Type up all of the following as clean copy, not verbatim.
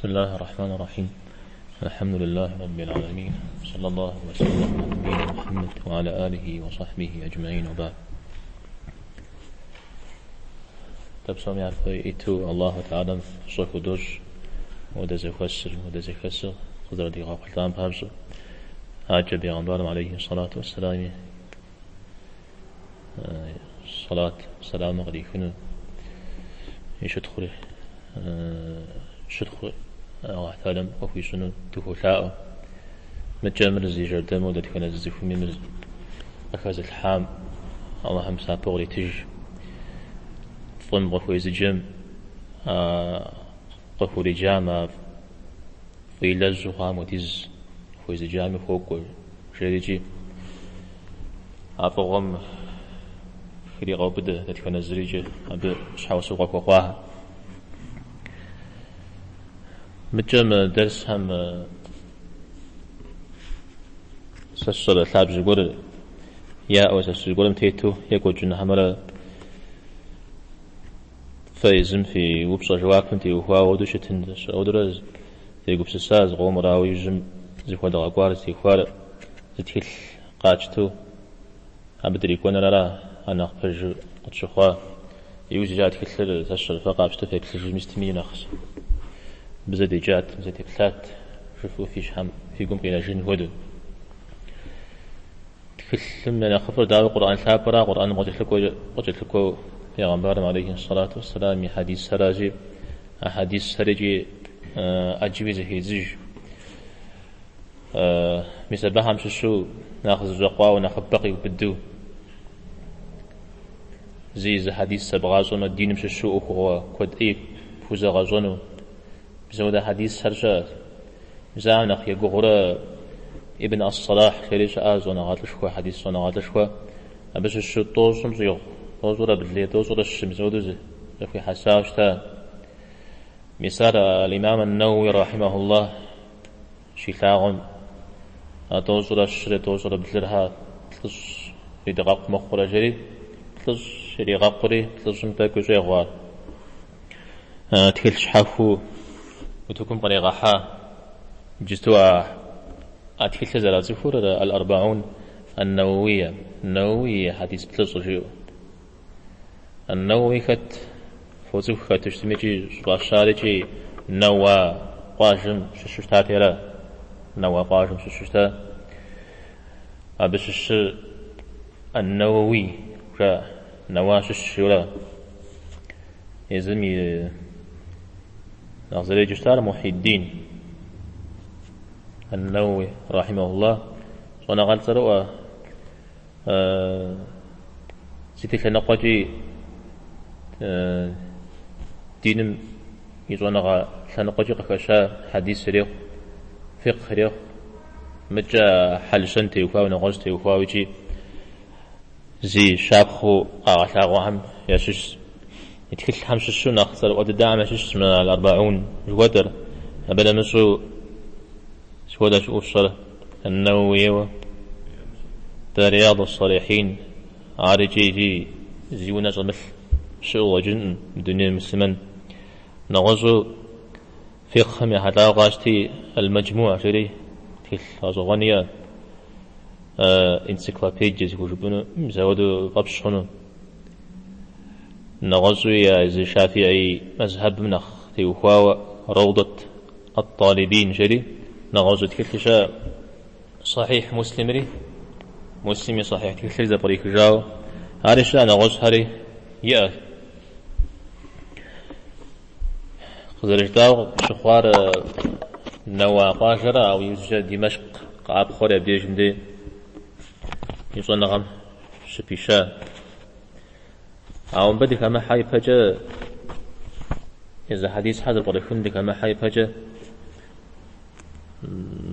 بسم الله الرحمن الرحيم الحمد لله رب العالمين صلى الله وسلم على نبينا محمد وعلى آله وصحبه أجمعين وبعد Дэ псом япэ иту Аллаху Тэхьэлам фӏыщӏэ худощӏ мыуэдэ зэхуэсыр, мыуэдэ зэхэсыр къызэрыдигъэхъулӏам папщӏэ. Адэкӏэ бегъымбарым алейхи сэлату уэсселами сэлат сэламыр кърихыну и щытхъур щытхъу Аллаху Тэхьэлам къыхуищӏыну дыхуолъаӏуэ. Мыдэкӏэ мыр зи жэрдэму дэтхэнэ зы цӏыхуми мыр къыхэзылъхьам Аллахьым псапэу къритыж. Фӏым къыхуезыджэм къыхуриджам а фӏы илэжьу хъуам хуэдиз къыхуезыджами хуокӏуэ жерикӏи а фӏыгъуэм хригъэубыдэ дэтхэнэ зырикӏи абы щхьэусыгъуэ хуэхъуахэр. Мыдэкӏэ мы дерсхэм сэ сщӏэрэ лъабжьэ гуэр яӏэу, сэ зыгуэрым тету екӏуэкӏын хьэмэрэ фэ езым фи упщӏэ жэуапым теухуауэ ауэдэу щытын, ауэдурэ дегупсыса зыкъомыр, ауэ иужьым зыхуэдгъэкӏуар, зытехуар зы тхылъ къатщтэу абы дрикӏуэныр ара а нэхъ пэжыр къытщыхъуа. Иужькӏэ а тхылъыр сэ сщӏэрэ фэ къафщтэу феплъыжми сытми нэхъ мыбы зэ деджат, мыбы зэ теплъат, жыфӏэу фи щхьэм, фи гум къинэжын хуэдэу. Тхылъым я нэхъыфӏыр дауи Къурӏэн лъапӏэра, Къурӏэным къыкӏэлъыкӏуэу Пегъэмбарым алейхи сэлату уэсселам и хьэдисхэращи, а хьэдисхэр икӏи ӏэджэуи зэхедзыж. Мис абыхэм щыщу нэхъ зэщӏэкъуауэ, нэхъыбэ къиубыду зи зы хьэдис зэбгъащӏэмэ, диным щыщу ӏуэхугъуэ куэд ӏей пхузэгъэщӏэну. Мис апхуэдэ хьэдисхэр щыӏэщ. Мис ахэр нэхъ егугъурэ Ибн ас-Салахь жери щыӏа щӏэныгъэлӏышхуэ, хьэдис щӏэныгъэлӏышхуэ. Абы щыщу тӏощӏым щӏигъу, тӏощӏрэ блы, тӏощӏрэ щы, мис апхуэдэу зэхуихьэсауэ щыта. Мис ар аль-Имам ан-Нэуи рахьимахуллах щилъагъум, а тӏощӏрэ щырэ тӏощӏрэ блыр хьэ плӏыщӏ иридгъэкъу мыхъурэ жери, плӏыщӏ иригъэкъури, плӏыщӏым тӏэкӏуи щӏегъу ар. Тхылъ щхьэхуэу утыкум къригъэхьа. Иджысту а тхылъыр зэрацӏыхур Аль-Арбаун ан-Нэуэуия, Нэуэуи и хьэдис плӏыщӏыр жиӏэу. Ан-Нэуэуи хэт фоцӏыху хэту щытми икӏи щӏыфӏащар икӏи Нэуа къуажэм щыщу щытати ара. Нэуа къуажэм щыщу щыта. Абы щыщыр Ан-Нэуэуи жаӏэ, Нэуа щыщ жиӏэу ара. Езым и нэхъ зэреджэу щытар Мухьиддин Ан-Нэуэуи, рахьимахуллах, щӏэныгъэлӏ цӏэрыӏуэ сыт и лъэныкъуэкӏи диным и щӏэныгъэ лъэныкъуэкӏи къыхэща хьэдис ирехъу, фикъх ирехъу, мыдэкӏэ хьэл-щэн теухуауэ, нэгъуэщӏ теухуауэ икӏи зи щапхъэу къагъэлъагъуэхэм ящыщщ. И тхылъхэм щыщу нэхъ цӏэрыӏуэ дыдэхэм ящыщщ мы Аль-Арбаун жыхуэтӏэр. Абы нэмыщӏу сыт хуэдэ щыӏэу фщӏэрэ Ан-Нэуэуи ейуэ? Дэ Рияду ас-Салихьин ар икӏи икӏи зи унэ щӏэмылъ щыӏэу къыщӏэкӏынкъым дунейм муслъымэн. Нэгъуэщӏу фикъхым ехьэлӏауэ къащти Аль-Мэджмуӏ жери тхылъ гъэщӏэгъуэн иӏэ. Энциклопедие зыхужыпӏэну, мис апхуэдэу фӏэпщ хъуну. Нэгъуэщӏуи а езы Шафиӏи мэзхьэбым нэхъ теухуауэ Рэудат ат-Талибин жери нэгъуэщӏ тхылъи щыӏэ. Сахьихь Муслимри, Муслим и Сахьихь тхылъри зэпкърихыжауэ, ари щыӏэ, нэгъуэщӏхэри иӏэщ. Къызэрыжытӏауэ къыщыхъуар Нэуа къуажэра, ауэ иужькӏэ Димэшкъ къэӏэпхъуэри абдежым дей и щӏэныгъэм щыпища. Ауэ мыбы дыхэмыхьэ ипэкӏэ, езы хьэдисхэр зэпкърыхын дыхэмыхьэ ипэкӏэ,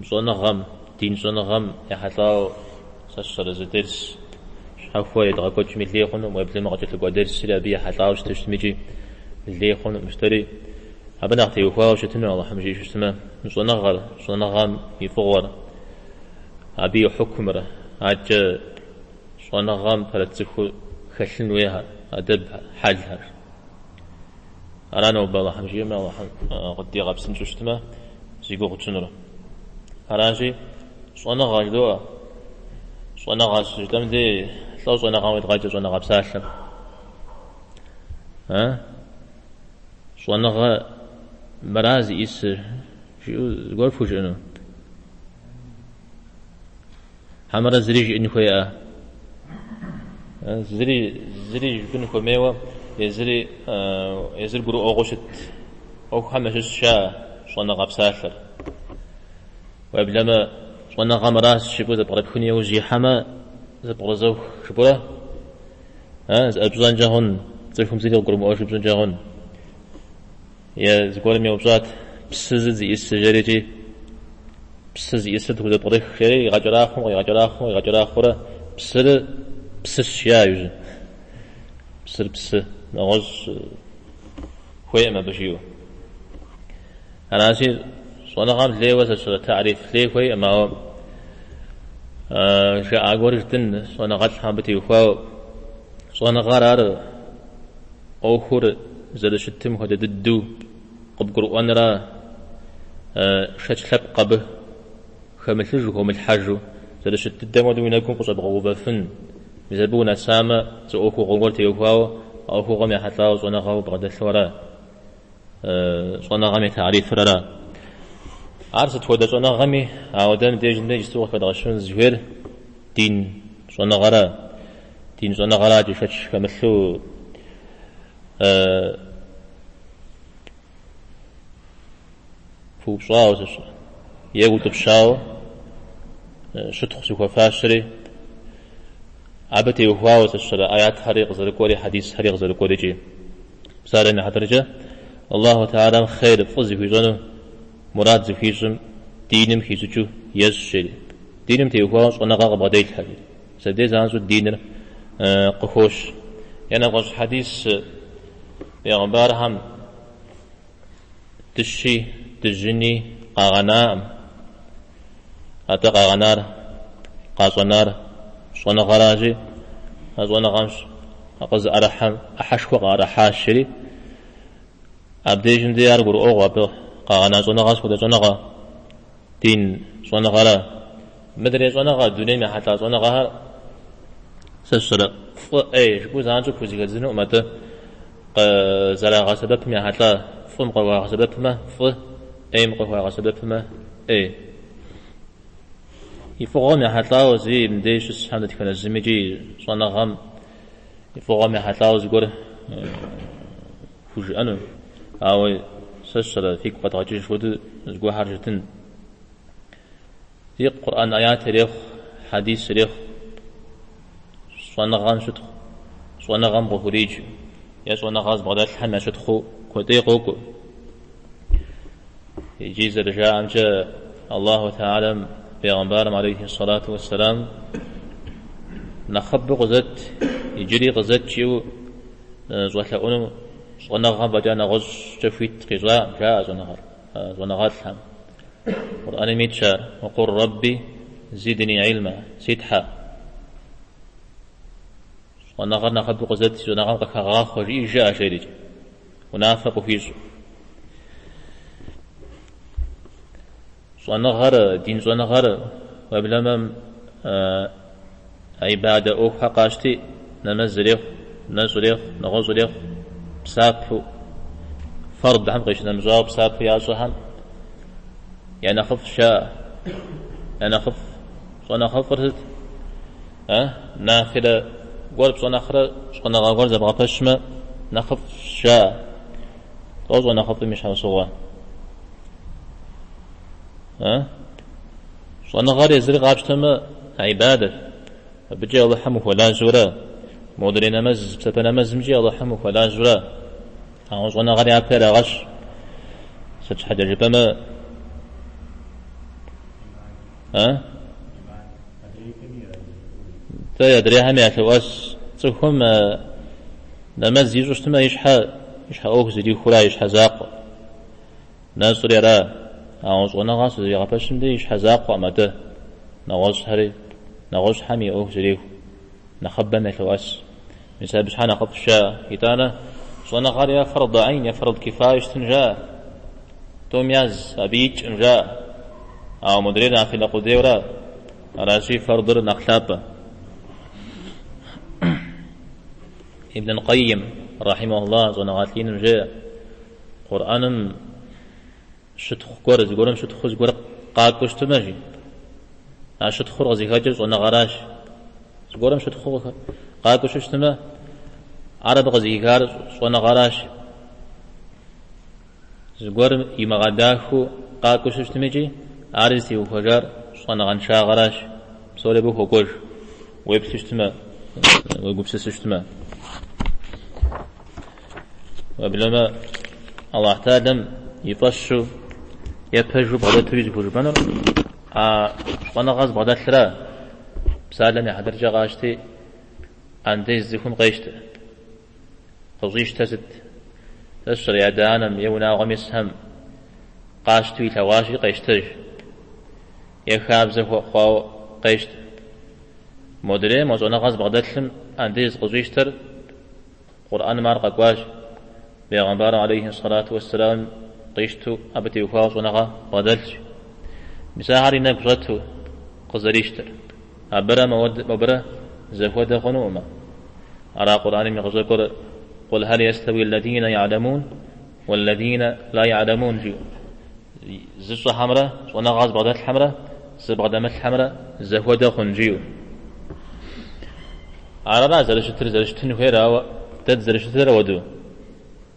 щӏэныгъэм, дин щӏэныгъэм ехьэлӏауэ сэ сщӏэрэ зы дерс щхьэхуэ едгъэкӏуэкӏми лей хъунукъым, уеблэмэ къыкӏэлъыкӏуэ дерсри абы ехьэлӏауэ щыту щытми икӏи лей хъунукъым жытӏэри, абы нэхъ теухуауэ щытыну Алыхьым жиӏэу щытмэ, щӏэныгъэр, щӏэныгъэм и фӏыгъуэр, абы и хьукмыр, адэкӏэ щӏэныгъэм пэрыт цӏыхур хэлъын хуейхэр, адэбхэр, хьэлхэр. Ара нобэ Алыхьым жиӏэмэ, Алыхьым къыддигъэпсынщӏэу щытмэ, зи гугъу тщӏынур. Аращи, щӏэныгъэ жыдоӏэ. Щӏэныгъэ жытӏэм дей лӏо щӏэныгъэм къидгъэкӏыр щӏэныгъэ псалъэм. А? Щӏэныгъэ мыра зиӏисыр жиӏэу зыгуэр пхужыӏэну? Хьэмэрэ зыри жиӏэн хуейӏэ? Зыри, зыри жыпӏэн хуэмейуэ езыри, езыр гурыӏуэгъуэу щыт ӏуэхухэм ящыщщ жаӏэ щӏэныгъэ псалъэр. Уеблэмэ, щӏэныгъэ мыращ жыпӏэу зэпкърыпхыну иужь ихьэмэ, зэпкърызох жыпӏэурэ, зэӏыпщӏэнкӏэ хъун, цӏыхум зыри къыгурымыӏуэжу пщӏынкӏэ хъун. Е зыгуэрым еупщӏат, псы сыт зиӏисыр жери икӏи, псы зиӏисыр тхузэпкърых жери, игъэкӏэрахъуэм, къигъэкӏэрахъуэм, къигъэкӏэрахъуэурэ псыр псыщ жиӏа иужьым. Псыр псы, нэгъуэщӏ хуейкъым абы жиӏэу. Аращи, щӏэныгъэм лейуэ сэ сщӏэрэ таӏриф лей хуейкъым, ауэ жаӏа гуэр жытӏын щӏэныгъэлӏхэм абы теухуауэ щӏэныгъэр ар ӏуэхур зэрыщытым хуэдэ дыдэу къыбгурыӏуэнра, шэч лъэпкъ абы хэмылъыжу, хомылъхьэжу, зэрыщыт дыдэм хуэдэу уи нэгум къыщӏэбгъэувэфын. Мис абы унэсамэ, зы ӏуэхугъуэ гуэр теухуауэ, а ӏуэхугъуэм ехьэлӏауэ щӏэныгъэ убгъэдэлъу ара, щӏэныгъэм и таӏрифыр ара. Ар сыт хуэдэ щӏэныгъэми, ауэ дэ мыбдежым дэ иджыпсту къыхэдгъэщыну дызыхуейр дин щӏэныгъэра. Дин щӏэныгъэракӏи шэч хэмылъу пыупщӏауэ е утӏыпщауэ щытхъу зыхуэфащэри, абы теухуауэ сэ сщӏэрэ аятхэри къызэрыкӏуэри, хьэдисхэри къызэрыкӏуэри икӏи. Псалъэм и хьэтыркӏэ, Аллаху Тэхьэлам хъейр фӏы зыхуищӏэну мурад зыхуищӏым диным хищӏыкӏыу ещӏ жери. Диным теухуауэ щӏэныгъэ къыбгъэделъхьэ жери. Мис абдей занщӏэу диныр къыхощ. Е нэгъуэщӏ хьэдис бегъымбархэм дыщи, дыжьыни къагъэнаӏым. Атӏэ къагъэнар, къащӏэнар щӏэныгъэращи, а щӏэныгъэм къызыӏэрыхьэм ӏыхьэшхуэ къаӏэрыхьащ жери. Абдежым дей ар гурыӏуэгъуэ, абы къагъэна щӏэныгъэр сыт хуэдэ щӏэныгъэ? Дин щӏэныгъэрэ мыдрей щӏэныгъэ, дунейм ехьэлӏа щӏэныгъэхэр сэ сщӏэрэ фӏы ӏей жыпӏэу занщӏэу пхузэхэдзынукъым, атӏэ къызэрагъэсэбэпым ехьэлӏа фӏым къыхуагъэсэбэпмэ фӏы, ӏейм къыхуагъэсэбэпмэ ӏей. И фӏыгъуэм ехьэлӏауэ зи мыбдеж щысхэм дэтхэнэ зыми икӏи щӏэныгъэм и фӏыгъуэм ехьэлӏауэ зыгуэр хужыӏэну, ауэ сэ сщӏэрэ фигу къэдгъэкӏыж хуэдэу зыгуэрхэр жытӏын. Зи Къурӏэн аят ирехъу, хьэдис ирехъу, щӏэныгъэм щытхъу, щӏэныгъэм къыхуриджэу е щӏэныгъэ зыбгъэдэлъхэм я щытхъуу куэдей къокӏуэ. Икӏи зэрыжаӏэмкӏэ, Аллаху Тэхьэлам бегъымбарым алейхи сэлату уэсселам нэхъыбэу къызэт, иджыри къызэт жиӏэу щӏэлъэӏуну щӏэныгъэм фӏэкӏа нэгъуэщӏкӏэ хуит къищӏакъым, жаӏэ щӏэныгъэлӏхэм. Къурӏэным итщ ар, Уэкъур Рэбби зидни илма, си Тхьэ. Щӏэныгъэр нэхъыбэу къызэт, щӏэныгъэм къыхэгъахъуэ, жыӏи жыӏэ, жерикӏ. Унафэ къыхуищӏу. Щӏэныгъэр, дин щӏэныгъэр, уеблэмэ ибадэ ӏуэхухэр къащти, нэмэз ирехъу, нэщӏ ирехъу, нэгъуэщӏ ирехъу, псапэу, фэрдхэм къищынэмыщӏауэ псапэу ящӏэхэм я нэхъыфӏщ жаӏэ. Я нэхъыфӏ. Щӏэнэхъыфӏыр сыт? Нафилэ гуэр пщӏэ нэхърэ щӏэныгъэ гуэр зэбгъэпэщмэ, нэхъыфӏщ жаӏэ. Лӏо щӏэнэхъыфӏым и щхьэусыгъуэ? Щӏэныгъэр езыр къапщтэмэ, ибадэщ. Абыкӏэ Алыхьым ухуэлажьэурэ, модрей нэмэз, псапэ нэмэзымкӏи Алыхьым ухуэлажьэурэ, ауэ щӏэныгъэр япэ ирагъэщ. Сыт щхьэкӏэ жыпӏэмэ, Тӏэ, адрейхэми ялъоӏэс. Цӏыхум нэмэз ищӏу щытмэ, и щхьэ, и щхьэ ӏуэху зэрихуэра, и щхьэ закъуэ. Нэщӏри ара. Ауэ щӏэныгъэ щызэригъэпэщым дей и щхьэ закъуэкъым, атӏэ нэгъуэщӏхэри, нэгъуэщӏхэм и ӏуэху зэреху, нэхъыбэм ялъоӏэс. Мис абы щхьэ нэхъыфӏщ жаӏэ. Итӏанэ Щӏэныгъэр е фэрд гӏейн, е фэрд кифае щытын жаӏэ. Тӏум яз абы икӏкъым жаӏэ. Ауэ модрейр нафилэ къудейуэра. Аращи, фэрдыр нэхъ лъапӏэ. Ибн аль-Къайим, рахьимахуллах, щӏэныгъэлӏ иным жеӏэ, Къурӏэным щытхъу гуэр, зыгуэрым щытхъуу зыгуэр къакӏуэу щытмэ, жи. А щытхъур къызыхэкӏыр щӏэныгъэращ. Зыгуэрым щытхъуу къакӏуэу щытмэ, ар абы къызыхихар щӏэныгъэращ. Зыгуэрым имыгъэдахэу къакӏуэу щытмикӏи, ар зытеухуэжар щӏэныгъэншагъэращ. Псори абы хуокӏуэж, уеплъу щытмэ, уегупсысу щытмэ. Уеблэмэ, Аллахь Тэхьэлам и фӏэщу е пэжу бгъэдэтуи зыхужыпӏэнур а щӏэныгъэ зыбгъэдэлъра. Псалъэм и хьэтыркӏэ къащти, андез цӏыхум къещтэ. Къыщӏищтэр сыт? Сэ сщӏэрэ, и адэ-анэм е унагъуэм исхэм къащтэу илъэгъуащи, къещтэж. Е хабзэ хуэхъуауэ къещтэ. Модрейм, мо щӏэныгъэ зыбгъэдэлъым андез къыщӏищтэр Къурӏэным ар къэкӏуащ. Бегъымбарым алейхи сэлату уэсселам къищтэу абы теухуауэ щӏэныгъэ бгъэдэлъщ. Мис ахэр и нэгу щӏэту къызэрищтэр. Абырэ мобырэ зэхуэдэ хъунукъымэ. Ара Къурӏэным и къыщӏэкӏуэр Къул хьэл ястэуи ллэдинэ я'лэмун уэллэдинэ ла я'лэмун жиӏэу. Зыщӏэхэмрэ щӏэныгъэ зыбгъэдэлъхэмрэ зыбгъэдэмылъхэмрэ зэхуэдэ хъун жиӏэу. Арара зэрыщытыр зэрыщытын хуейр, ауэ дэ дызэрыщытыр ауэдэу.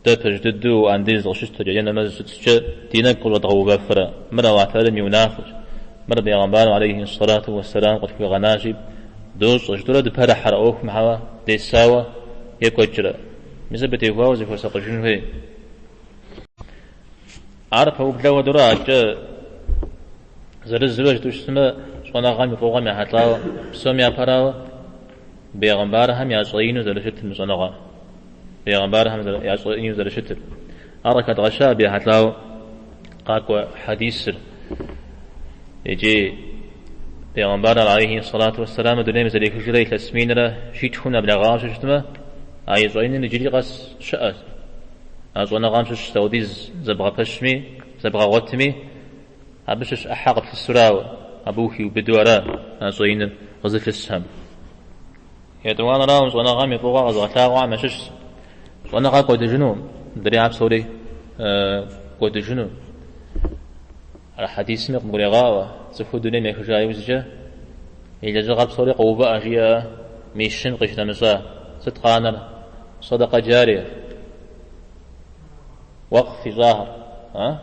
Дэ пэж дыдэу андез къыщытщтэкӏэ е нэмэз щытщӏкӏэ ди нэгу къыщӏэдгъэувэфрэ, мыр Аллахь Тэхьэлам и унафэщ, мыр бегъымбарым алейхи сэлату уэсселам къытхуигъэнащи, дощӏэ, жытӏэурэ дыпэрыхьэрэ ӏуэхум хьэмэ десауэ екӏуэкӏрэ. Мис абы теухуауэ зыхуэсакъыжын хуей. Ар пэублэ хуэдэурэ адэкӏэ зырызурэ жытӏэу щытмэ, щӏэныгъэм и фӏыгъуэм ехьэлӏауэ, псом япэрауэ, бегъымбархэм я щӏэину зэрыщытым щӏэныгъэр. Бегъымбархэм я щӏэину зэрыщытыр. Ар къыхэдгъэща абы ехьэлӏауэ къакӏуэ хьэдисыр. Икӏи бегъымбарыр алейхи сэлату уэсселам дунейм зэрехыжрэ илъэс минрэ щитхум нэблэгъауэ щыщытмэ, а и щӏэиныр иджыри къэс щыӏэщ. А щӏэныгъэм щыщ дауэдиз зэбгъэпэщми, зэбгъэгъуэтми, абы щыщ ӏыхьэ къыплъысурауэ, абы ухиубыдэу ара а щӏэиныр къызылъысхэм. Етӏуанэрауэ, щӏэныгъэм и фӏыгъуэ къэзыгъэлъагъуэхэм ящыщщ. Щӏэныгъэр кӏуэдыжыну, мыдрейхэр псори кӏуэдыжыну. Ар хьэдисми къыбгурегъаӏуэ, цӏыхур дунейм ехыжа иужькӏэ и лэжьыгъэр псори къоувыӏэ, жиӏэ мы щым къищынэмыщӏа. Сыт къанэр? Сэдэкъэ джарие. Уэкъф ищӏахэр. А?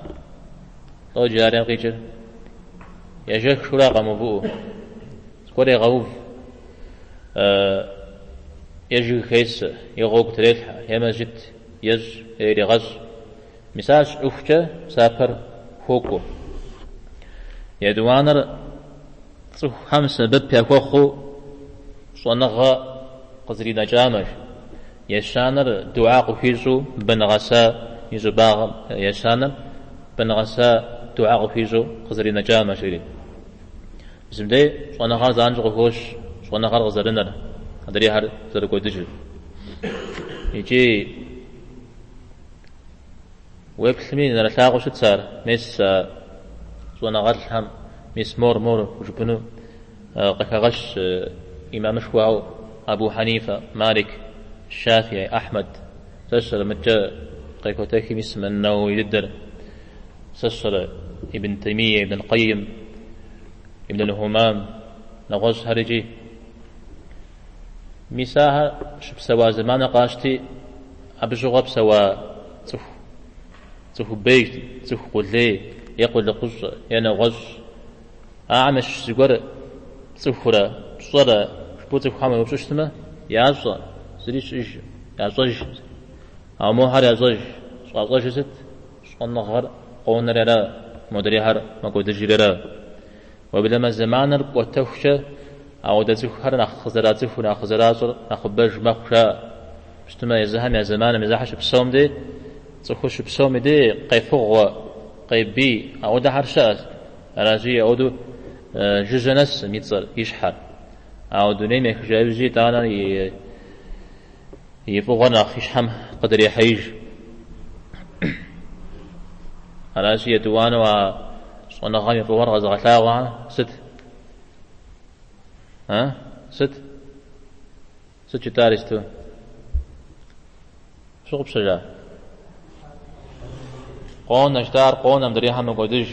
Лӏо джарием къикӏыр? Ежэхыура къэмыувыӏэу. Зыгуэр егъэув, е жыг хесэ, е гъуэгу трелъхьэ, е мэжджыт ещӏ, е ирегъэщӏ. Мис ар щыӏэхукӏэ псапэр хуокӏуэ. Етӏуанэр цӏыхухэм сэбэп яхуэхъуу щӏэныгъэ къызэринэкӏамэщ. Ещанэр дуӏа къыхуищӏу бын гъэса и щӏыбагъым, ещанэр бын гъэса дуӏа къыхуищӏу къызэринэкӏамэщ, жери. Мис мыбдеж щӏэныгъэр занщӏэу къыхощ, щӏэныгъэр къызэрынэр, адрейхэр зэрыкӏуэдыжыр. Икӏи уеплъми нэрылъагъуу щытщ ар, мес а щӏэныгъэлӏхэм, мис мор, мор жыпӏэну къыхэгъэщ имамышхуэхэу Абу Хьэнифэ, Малик, Шафии, Ахьмэд, сэ сщӏэрэ мыдкӏэ къекӏуэтэхи мис мы Нэуэуи дыдэр, сэ сщӏэрэ Ибн Таймие, Ибн Къайим, Ибн аль-Хумам, нэгъуэщӏхэр икӏи. Мис ахэр щыпсэуа зэманыр къащти, абы щыгъуэ псэуа цӏыху, цӏыху бей, цӏыху къулей, е къулыкъущӏэ, е нэгъуэщӏ. Ахэм ящыщ зыгуэр пцӏыхурэ, пщӏэрэ жыпӏэу цӏыхухэм уеупщӏу щытмэ, ящӏэ, зыри щыӏэжкъым, ящӏэжкъым. Ауэ мохэр ящӏэж, щӏащӏэжыр сыт? Щӏэныгъэр къонэри ара, модрейхэр мэкӏуэдыжри ара. Уеблэмэ зэманыр кӏуэтэхукӏэ ауэдэ цӏыхухэр нэхъ къызэрацӏыхур, нэхъ къызэращӏэр нэхъыбэж мэхъу, жаӏэ. Щытмэ, езыхэм я зэманым, езыхэр щыпсэум дей, цӏыхур щыпсэум и дей къефыгъуэ, къебий, ауэдэхэр щыӏэщ. Аращи, ауэдэу жыжьэ нэсым и цӏэр, и щхьэр. Ауэ дунейм ехыжа иужькӏи итӏанэ и. И фӏыгъуэр нэхъ и щхьэм къыдрехьеиж. Аращи, етӏуанэу а щӏэныгъэм и фӏыгъуэр къэзыгъэлъагъуэхэр сыт? А? Сыт? Сыт жытӏар исту? Щыгъупщэжа? Къонэ жытӏар къонэ, мыдрейхэр мэкӏуэдыж.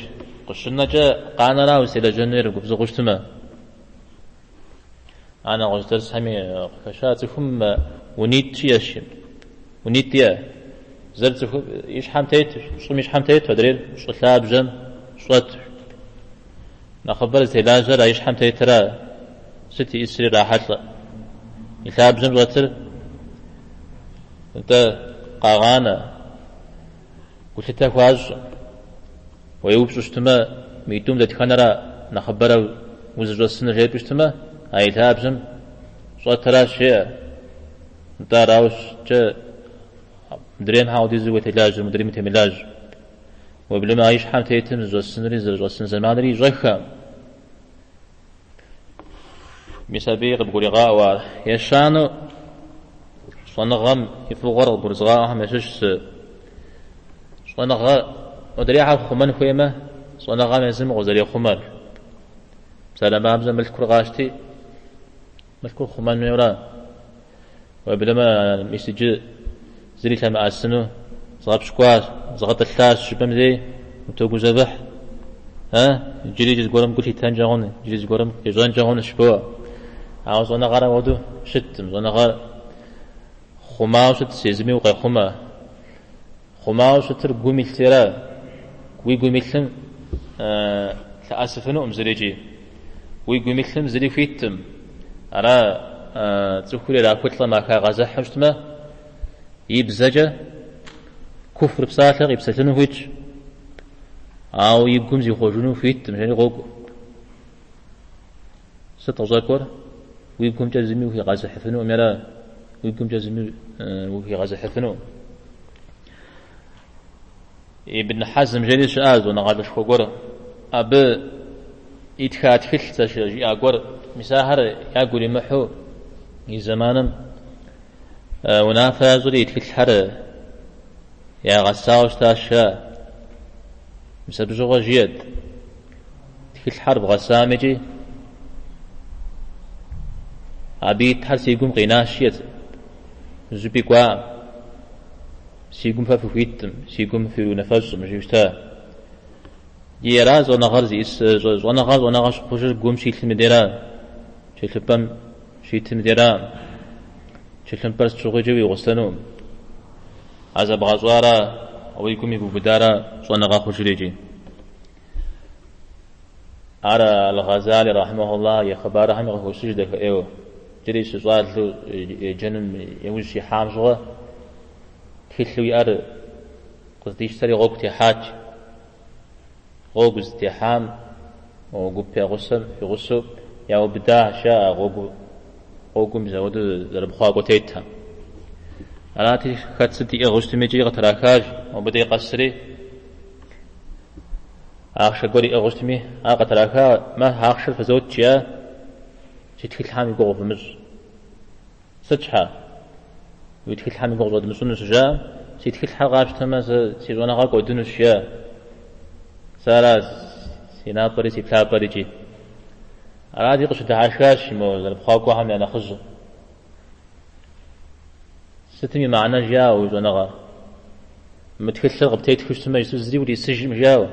Къыщынэкӏэ къанэра узытелэжьэн хуейр губзыгъэу щытмэ. Ар нэгъуэщӏ дэрсхэми къыхэща цӏыхум унитӏ щиӏэщ. Унитӏ иӏэ. Зыр цӏыхум и щхьэм тету, щӏым и щхьэм тету, адрейр щӏы лъабжьэм щӏэту. Нэхъыбэр зытелажьэр а и щхьэм тетыра, сыт иӏысри ирахьэлӏэ. И лъабжьэм щӏэтыр нтӏэ къагъанэ, гулъытэ хуащӏ. Уеупщӏу щытмэ, митӏум дэтхэнэра нэхъыбэрэ узыщӏэсынур жепӏэу щытмэ, а и лъабжьэм щӏэтыращ, жеӏэ. Нтӏэ арауэ щыткӏэ мыдрейм щхьэ апхуэдизу уателажьэ, мыдрейм утемылажьэу. Уеблэмэ а и щхьэм тетым зыщӏэсынури зэрыщӏэсын зэманри ищӏэххэкъым. Мис абыи къыбгуригъаӏуэ ар. Ещанэу щӏэныгъэм и фӏыгъуэр къыбгурызыгъаӏуэхэм ящыщщ зы щӏэныгъэ мыдрейхэр хъумэн хуеймэ, щӏэныгъэм езым укъызэрихъумэр. Псалъэм папщӏэ мылъкур къащти, мылъкур хъумэн хуейуэра? Уеблэмэ, мис иджы зыри лъэмыӏэсыну згъэпщкӏуащ, згъэтӏылъащ жыпӏэм дей утогузэвыхь. А? Иджыри зыгуэрым гу лъитэнкӏэ хъуну, иджыри зыгуэрым къищӏэнкӏэ хъунущ жыбоӏэ. Ауэ щӏэныгъэр апхуэдэу щыткъым. Щӏэныгъэр хъумауэ щытщ, езыми укъехъумэ. Хъумауэ щытыр гум илъыра? Уи гум илъым лъэӏэсыфынукъым зырикӏи. Уи гум илъым зыри хуиткъым. Ара цӏыхур ирахулӏэмэ, хагъэзыхьу щытмэ, и бзэкӏэ куфр псалъэ къипсэлъыну хуитщ. Ауэ и гум зихъуэжыну хуиткъым, жери къокӏуэ. Сыт къыщӏэкӏуэр? Уи гумкӏэ зыми ухигъэзыхьыфынукъым, ара? Уи гумкӏэ зыми ухигъэзыхьыфынукъым. Ибн Хьэзм жери щыӏа щӏэныгъэлӏышхуэ гуэр. Абы итха тхылъ сэ жиӏа гуэр, мис ахэр ягу иримыхьу и зэманым унафэ ящӏри и тхылъхэр ягъэсауэ щытащ жаӏэ. Мис абы щыгъуэ жиӏэт, тхылъхэр вгъэсам икӏи абы итхэр си гум къинащ, жиӏэт, зыщӏыпӏи кӏуакъым. Си гум фэ фыхуиткъым, си гум фиунафэщӏкъым, жиӏэу щыта. И ара щӏэныгъэр зиӏыс, щӏэныгъэр щӏэныгъэ щыхъужыр гум щилъым и дейра, тхылъымпӏэм щитым и дейра. Тхылъымпӏэр сыт щыгъуи икӏи уи гъусэнукъым. А зэбгъэщӏара, уи гум ибубыдара щӏэныгъэ хъужыр икӏи. Ар Аль-Гъэзали рахьимэхуллах и хъыбархэми къыхощыж дахэӏейуэ. Иджыри щыщӏалэу еджэным иужь щихьам щыгъуэ, Тхылъу иӏэр къыздищтэри гъуэгу техьат. Гъуэгу здытехьам гуп я гъусэм и гъусэу яубыдащ жаӏэ гъуэгу гъуэгум мис апхуэдэу зэрыпхъуакӏуэ тетхэм. Арати, хэт сыт иӏыгъыу щытми икӏи къытрахащ, мобы дей къэсри, ахъшэ гуэр иӏыгъыу щытми, ар къытраха, мэ, ахъшэр фызот, жиӏа, си тхылъхэм и гугъу фымыщӏ. Сыт щхьа? Уи тхылъхэм и гугъу щӏэдмыщӏынур щыжаӏэм, си тхылъхэр къапщтэмэ, сэ си щӏэныгъэр кӏуэдынущ, жиӏа. Сэ ара си напӏэри си плъапӏэри икӏи. Арати, къыщыдыхьэшхащ мо зэрыпхъуакӏуэхэм я нэхъыжьыр. Сытым и мыхьэнэ жиӏа уи щӏэныгъэр? Мы тхылъыр къыптетхыу щытмэ, иджыпсту зыри уриӏысыжкъым, жиӏауэ.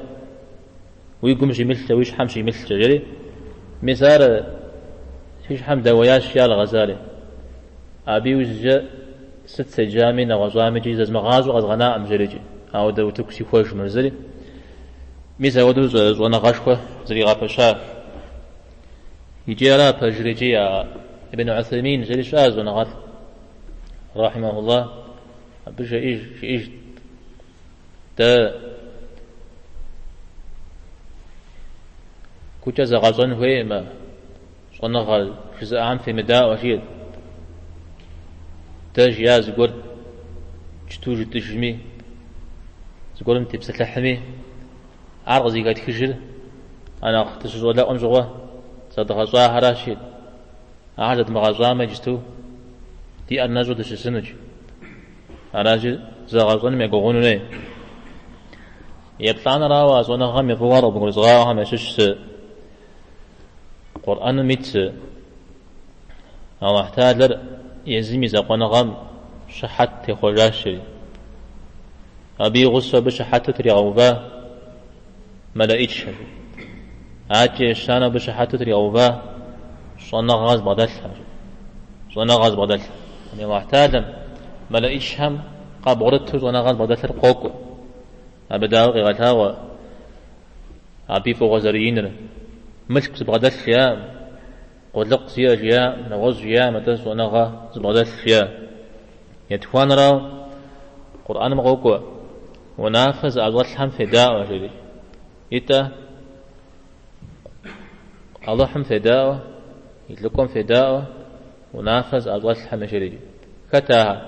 Уи гум щимылъкӏэ, уи щхьэм щимылъкӏэ, жери. Мис ар си щхьэм дэуеящ, жиӏа Аль-Гъэзали. Абы иужькӏэ сыт седжами, нэгъуэщӏами икӏи зэзмыгъащӏэу къэзгъэнакъым, жери икӏи. Ауэдэ утыку сихуэжмэ, жызэри. Мис ауэдэу щӏэныгъэшхуэ зригъэпэща. Икӏи ара пэжыр икӏи а Ибн Усеймин жери щыӏа щӏэныгъэлӏ, рахьимэхуллах, абы жеӏэж, жиӏэжт. Дэ гукӏэ зэгъэщӏэн хуеймэ, щӏэныгъэ жызыӏам фемыдаӏуэ, жиӏэт. Дэ жиӏа зыгуэр джыту жытӏыжми, зыгуэрым тепсэлъыхьми, ар къызыхэтхыжыр а нэхъ дыщыщӏалэӏуэм щыгъуэ зэдгъэщӏахэращ, жиӏэт. Ахэр зэдмыгъэщӏамэ, иджысту ди ӏэр нэщӏу дыщысынущ. Аращи, зэгъэщӏэным егугъун хуей. Еплӏанэрауэ, а щӏэныгъэм и фӏыгъуэр къыбгурызыгъаӏуэхэм ящыщ зы Къурӏэным ит Алыхь Тэхьэлэр езым и закъуэныгъэм щыхьэт техъуэжащ жери. Абы и гъусэу абы щыхьэту тригъэува мэлэӏичхэр. Адэкӏэ ещанэу абы щыхьэту тригъэува щӏэныгъэ зыбгъэдэлъхэр. Щӏэныгъэ зыбгъэдэлъхэр. Алыхь Тэхьэлэм мэлэӏичхэм къабгъурыту щӏэныгъэ зыбгъэдэлъыр къокӏуэ. Абы дауэ къигъэлъагъуэ абы и фӏыгъуэ зэрыиныр? Мылъку зыбгъэдэлъ жиӏакъым, къулыкъу зиӏэ жиӏакъым, нэгъуэщӏ жиӏакъым, атӏэ щӏэныгъэ зыбгъэдэлъ жиӏа. Етхуанэрауэ, Къурӏэным къокӏуэ, унафэ зыӏэщӏэлъхэм федаӏуэ, жери. Итӏэ, Алыхьым федаӏуэ, и лӏыкӏуэм федаӏуэ, унафэ зыӏэщӏэлъхэм, жери. Хэт ахэр?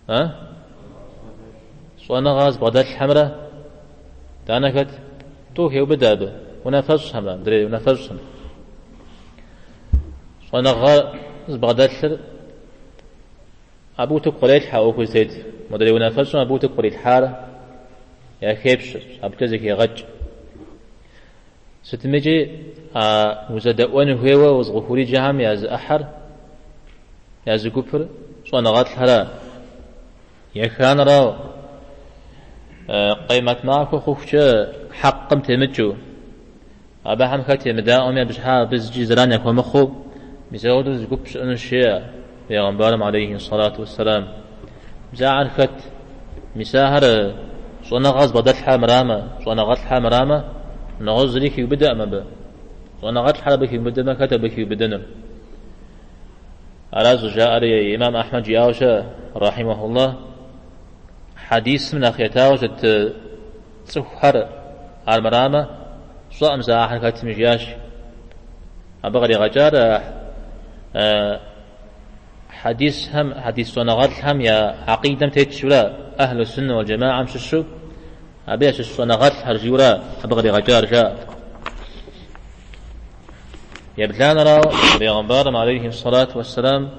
А? Щӏэныгъэ зыбгъэдэлъхэмрэ итӏанэ хэт? Тӏу хеубыдэ абы, унафэщӏхэмрэ, мыдрей унафэщӏхэм. Щӏэныгъэ зыбгъэдэлъыр абы утыку кърелъхьэ ӏуэхур зытет. Мыдрей унафэщӏым абы утыку кърилъхьар яхепщэ, абыкӏэ зэхегъэкӏ. Сытмикӏи а узэдэӏуэн хуейуэ узыкъыхуриджэхэм я зы ӏыхьэр, я зы гупыр щӏэныгъэлӏхэра. Еханэрауэ, къемэт махуэ хъухукӏэ хьэкъым темыкӏыу, абыхэм хэт емыдаӏуэми абы щхьа абы зыкӏи зэран яхуэмыхъуу, мис ауэдэу зы гуп щыӏэнущ, жеӏэ Пейгъэмбарым алейхи сэлату уэсселам. Мис ахэр хэт? Мис ахэр щӏэныгъэ зыбгъэдэлъхэр мырамэ, щӏэныгъэлӏхэр мырамэ, нэгъуэщӏ зыри хиубыдэкъым абы. Щӏэныгъэлӏхэр абы хиубыдэмэ, хэт абы хиубыдэнур? Аращ щӏыжаӏэри, имам Ахьмэд жиӏауэ щыӏэ, рахьимахуллах, хьэдисым нэхъ етауэ щыт цӏыхухэр армырамэ, сщӏэкъым сэ ахэр хэтми, жиӏащ. Абы къригъэкӏар хьэдисхэм, хьэдис щӏэныгъэлӏхэм я акъидэм тетщ жиӏэурэ, ахьлу суннэ уал джэмаӏэм щыщу, абы ящыщ щӏэныгъэлӏхэр жиӏэурэ абы къригъэкӏар жаӏэ. Ебланэрауэ, Пейгъэмбарым алейхи сэлату уэсселам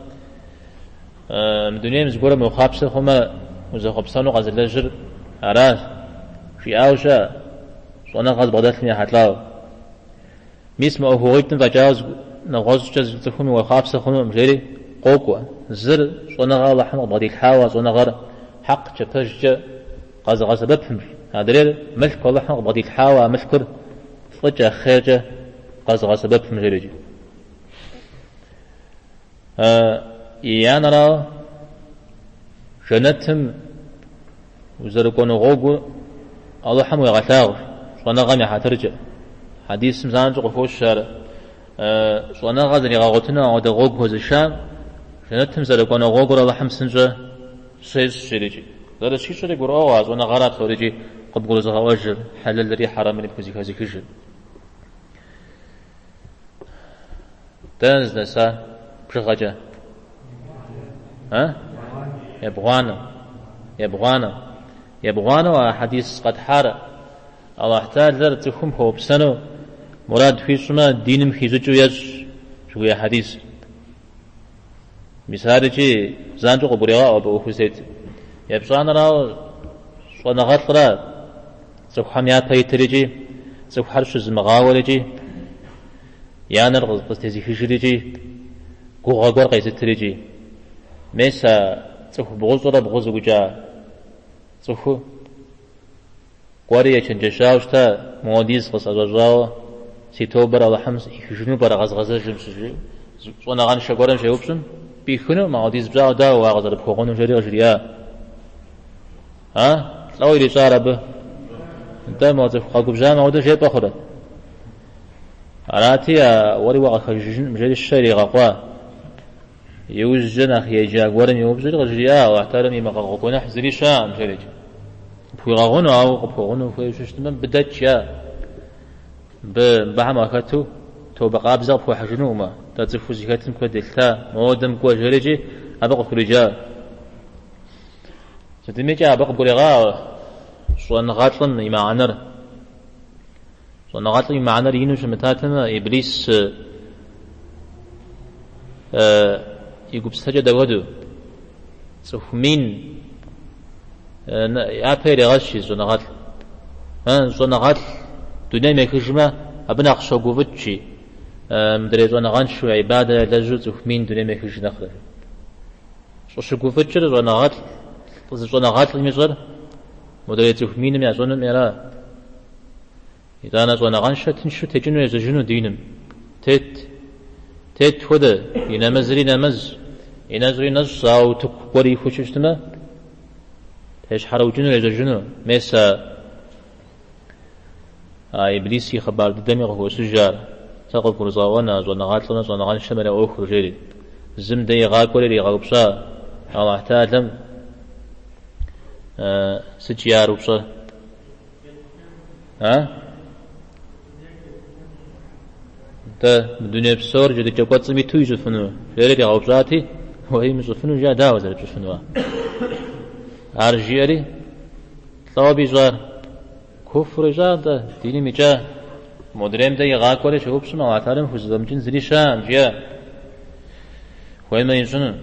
мы дунейм зыгуэрым уехъуапсэ хъумэ, узэхъуэпсэну къэзылэжьыр аращ, жиӏауэ щыӏэ, щӏэныгъэ зыбгъэдэлъым ехьэлӏауэ. Мис мы ӏуэхугъуитӏым фӏэкӏауэ нэгъуэщӏкӏэ цӏыхум уехъуапсэ хъунукъым, жери къокӏуэ. Зыр щӏэныгъэ Алыхьым къыбгъэдилъхьауэ, а щӏэныгъэр хьэкъкӏэ, пэжкӏэ къэзыгъэсэбэпым, адрейр мылъку Алыхьым къыбгъэдилъхьауэ, а мылъкур фӏыкӏэ, хъеркӏэ къэзыгъэсэбэпым, жери. Еянэрауэ, жэнэтым узэрыкӏуэну гъуэгур Алыхьым уегъэлъагъу щӏэныгъэм и хьэтыркӏэ. Хьэдисым занщӏэу къыхощ ар щӏэныгъэ зригъэгъуэтыну ауэдэ гъуэгу хуэзышам, жэнэтым зэрыкӏуэну гъуэгур Алыхьым псынщӏэ щещӏ жерикӏи. Зэрыщищӏри гурыӏуэгъуэ а щӏэныгъэра псорикӏи къыбгурызыгъэӏуэжыр, хьэлэлри хьэрэмри пхузэхэзыхыжыр. Дэнэ дызнэса бжыгъэкӏэ? А? Ебгъуанэу. Ебгъуанэу. Ебгъуанэу а хьэдис къэтхьар Аллахь Тэхьэлэр цӏыхум хуэупсэну мурад хуищӏмэ, диным хищӏыкӏыу ещӏ, жыхуиӏэ хьэдис. Мис ар икӏи занщӏэу къыбгурегъаӏуэ абы ӏуэхур зытет. Епщӏанэрауэ, щӏэныгъэлӏра цӏыхухэм япэ итыр икӏи, цӏыхухэр щызымыгъауэр икӏи, я нэр къызытезыхыжыр икӏи, гугъэ гуэр къезытыр икӏи. Мес а цӏыху бгъущӏрэ бгъу зыукӏа цӏыху кӏуэри ечэнджэщауэ щыта, мыуэдиз къысӏэщӏэщӏауэ си тобэр Алыхьым сӏихыжыну пӏэрэ къэзгъэзэжым щыжиӏэу, щӏэныгъэншэ гуэрым щеупщӏым, пӏихынукъым, ауэдиз пщӏауэ дауэ уэ къызэрыпхуэгъунур, жери къыжриӏа. А? Лӏо ирищӏар абы? Нтӏэ, мо цӏыху къэгубжьам ауэдэу жепӏэ хъурэ? Арати, а уэри уэ къыхэжыжынкъым, жери щэ иригъэкъуа. Иужькӏэ нэхъ еджа гуэрым еупщӏри къыжриӏа, Алыхь Тэхьэлэм имыгъэгъу гуэныхь зыри щыӏэкъым, жерикӏ. Къыпхуигъэгъуну, ауэ къыпхуэгъуну хуейуэ щыщытмэ, мыбы дэкӏ, жа. Мыбы, мыбыхэм уахэту тобэ къабзэ къыпхуэхьыжынукъымэ, дэ цӏыхуу зыхэтым куэд елъыта, модэм кӏуэ, жерикӏи абы къыхуриджа. Сытмикӏи абы къыбгурегъаӏуэ щӏэныгъэлӏым и мыхьэнэр. Щӏэныгъэлӏым и мыхьэнэр ину щымытатэмэ, Иблис и гупсысэкӏэ дапхуэдэу? Цӏыху мин япэ ирегъэщ щӏэныгъэлӏ. Щӏэныгъэлӏ дунейм ехыжмэ, абы нэхъ щогуфӏыкӏ, жи, мыдрей щӏэныгъэншэу, гьибадэ ялэжьу цӏыху мин дунейм ехыж нэхърэ. Щӏыщыгуфӏыкӏыр щӏэныгъэлӏ, зы щӏэныгъэлӏым ищӏэр модрей цӏыху миным ящӏэнуми ара. Итӏанэ щӏэныгъэншэ тыншу текӏыну ежьэжыну диным. Тет. Тет хуэдэ, и нэмэзри нэмэз, и нэщӏри нэщӏ, ауэ утыку гуэр ихуэу щытмэ, тещхьэрыукӏыну ежьэжыну. Мес а а Иблис и хъыбар дыдэми къыхощыж ар. Сэ къывгурызгъэӏуэн а щӏэныгъэлӏымрэ щӏэныгъэншэмрэ я ӏуэхур, жери. Зым дэ игъакӏуэри иригъэупщӏа Алыхь Тэхьэлам сыт жиӏар упщӏэр? А? Нтӏэ, мы дуней псор джэдыкӏэ кӏуэцӏым иту ищӏыфыну? Жери иригъэупщӏати, уэи мыщӏыфыну жиӏа, дауэ зэрыпщӏыфыну ар? Ар жиӏэри, лӏо абы ищӏар? Куфр ищӏа, нтӏэ, диным икӏа. Модрейм дэ игъакӏуэри щеупщӏым, Алыхь Тэхьэлам хузэфӏэмыкӏын зыри щыӏэкъым, жиӏа. Хуеймэ ищӏыну.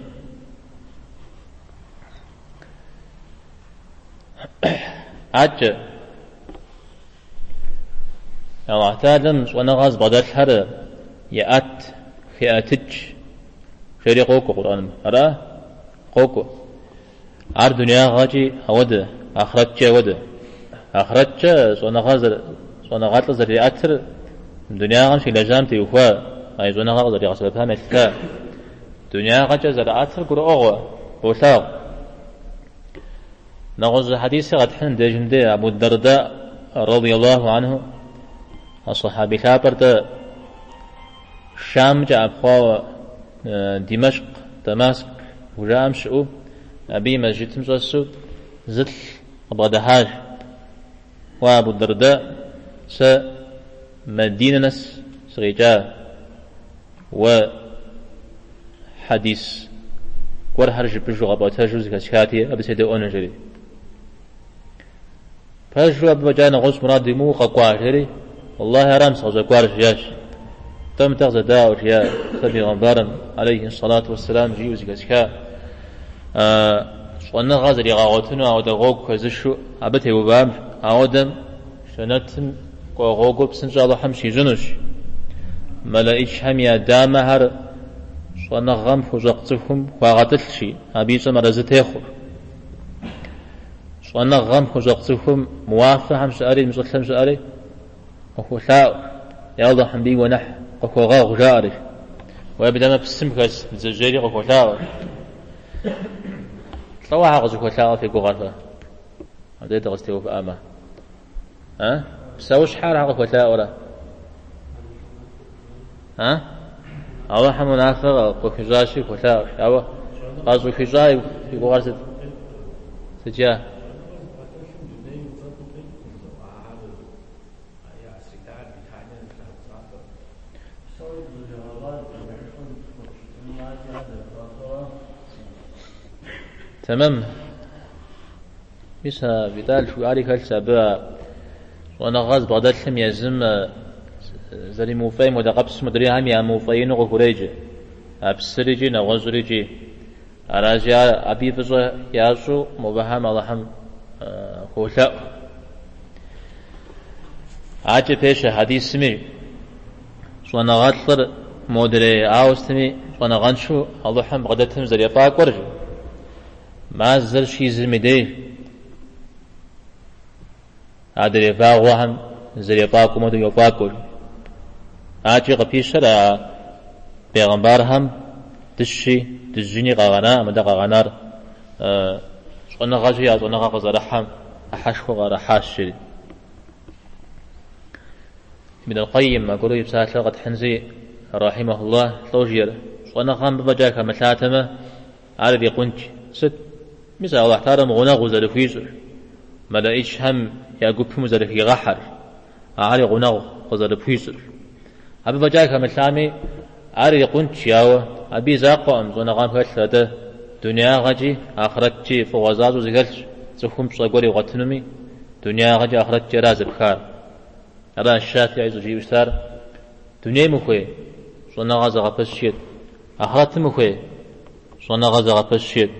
Адэкӏэ, Алыхь Тэхьэлам щӏэныгъэ зыбгъэдэлъхэр еӏэт, хеӏэтыкӏ, жери къокӏуэ Къурӏэным. Ара? Къокӏуэ. Ар дунягъэкӏи ауэдэ, ахърэткӏи ауэдэ. Ахърэткӏэ щӏэныгъэлӏыр зэриӏэтыр дунягъэм щилэжьам теухуа, а и щӏэныгъэр къызэригъэсэбэпам елъыта. Дунягъэкӏэ зэраӏэтыр гурыӏуэгъуэ, болъагъу. Нэгъуэщӏ зы хьэдиси къэтхьын дежым де Абу Дарда радиаллаху анху а сахьаби лъапӏэр тӏэ Шамкӏэ ӏэпхъуауэ Димэшкъ, Дамаск хужаӏэм щыӏэу абы и мэжджытым щӏэсу зылӏ къыбгъэдыхьащ. Уа Абу Дарда, сэ Мадинэ нэс сыкъикӏа. Уэ хьэдис гуэрхэр жыпӏэжу къэпӏуэтэжу зэхэсхати, абы седэӏуэну, жери. Пэжу абы фӏэкӏа нэгъуэщӏ мурад уимыӏэу укъэкӏуа, жери, Уэллахи арам сыкъыщӏэкӏуар, жиӏащ. Тӏэ мыдэ къызэдаӏуэ, жиӏа сэ бегъымбарым, алейхи сэлату уэсселам, жиӏэу зэхэсха. Щӏэныгъэ зригъэгъуэтыну ауэдэ гъуэгу хэзышу абы теувам, ауэдэм жэнэтым кӏуэ гъуэгур псынщӏэ Алыхьым щищӏынущ. Мэлэӏичхэм я дамэхэр щӏэныгъэм хущӏэкъу цӏыхум хуагъэтӏылъщи, абы ищӏэм арэзы техъур. Щӏэныгъэм хущӏэкъу цӏыхум мы уафэхэм щыӏэри, мы щӏылъэм щыӏэри къыхуолъаӏуэ. Я Алыхь, мыбы и гуэныхь къыхуэгъэгъу, жаӏэри. Уеблэмэ псым хэс бдзэжьейри къыхуолъаӏуэ. Лӏо ахэр къызыхуэлъаӏуэ фи гугъэр фэ? Абдей дыкъызэтеувыӏамэ. А? Псэущхьэр щхьэ къыхуэлъаӏуэрэ? А? Алыхьым унафэ къыхуищӏащи хуэлъаӏуэщ. Ауэ къащӏыхуищӏа и гугъэр сыт? Сыт жа? Тэмэм. Мис а Виталь жиӏари хэлъщ абы а щӏэныгъэ зыбгъэдэлъым езым зэримыуфӏейм хуэдэ къабзэу мыдрейхэм ямыуфӏеину къыхуреджэ. А псырикӏи нэгъуэщӏырикӏи. Аращи, ар абы и фӏыщӏэ ящӏу мобыхэм Алыхьым хуолъэӏу. Адэкӏэ пещэ хьэдисми, щӏэныгъэлӏыр модрей ауэ сытми щӏэныгъэншэу Алыхьым бгъэдэтым зэрефӏакӏуэр жи. Мазэр щизым и деж адрей вагъуэхэм зэрефӏакӏуэм хуэдэу йофӏакӏуэ. Адэкӏи къыпищэр а бегъымбархэм дыщи дыжьыни къагъэнаӏым, атӏэ къагъэнар щӏэныгъэщи, я щӏэныгъэ къызэрыхьэм ӏыхьэшхуэ къарыхьащ, жери. Ибн аль-Къайим аргуэру и псалъэр къэтхьынщи, рахьимахуллах, лӏо жиӏэр, щӏэныгъэм мыбы фӏэкӏа хэмылъатэмэ, Ар ирикъунт. Сыт? Мис а Алыхь Тэхьэлам гъунэгъу узэрыхуищӏыр, мэлэӏичхэм я гупым узэрыхигъэхьэр, ахэр и гъунэгъу къызэрыпхуищӏыр. Абы фӏэкӏа хэмылъами, ар ирикъунт, ауэ абы и закъуэкъым щӏэныгъэм хэлъыр, атӏэ дунягъэкӏи ахърэткӏи фӏыгъуэ защӏэу зэхэлъщ, цӏыхум пщӏэ гуэр игъуэтынуми, дунягъэкӏи ахърэткӏи ара зэпхар. Ара Шафиӏи щӏыжиӏэу щытар, дунейм ухуей, щӏэныгъэ зэгъэпэщ жиӏэт. Ахърэтым ухуей, щӏэныгъэ зэгъэпэщ жиӏэт.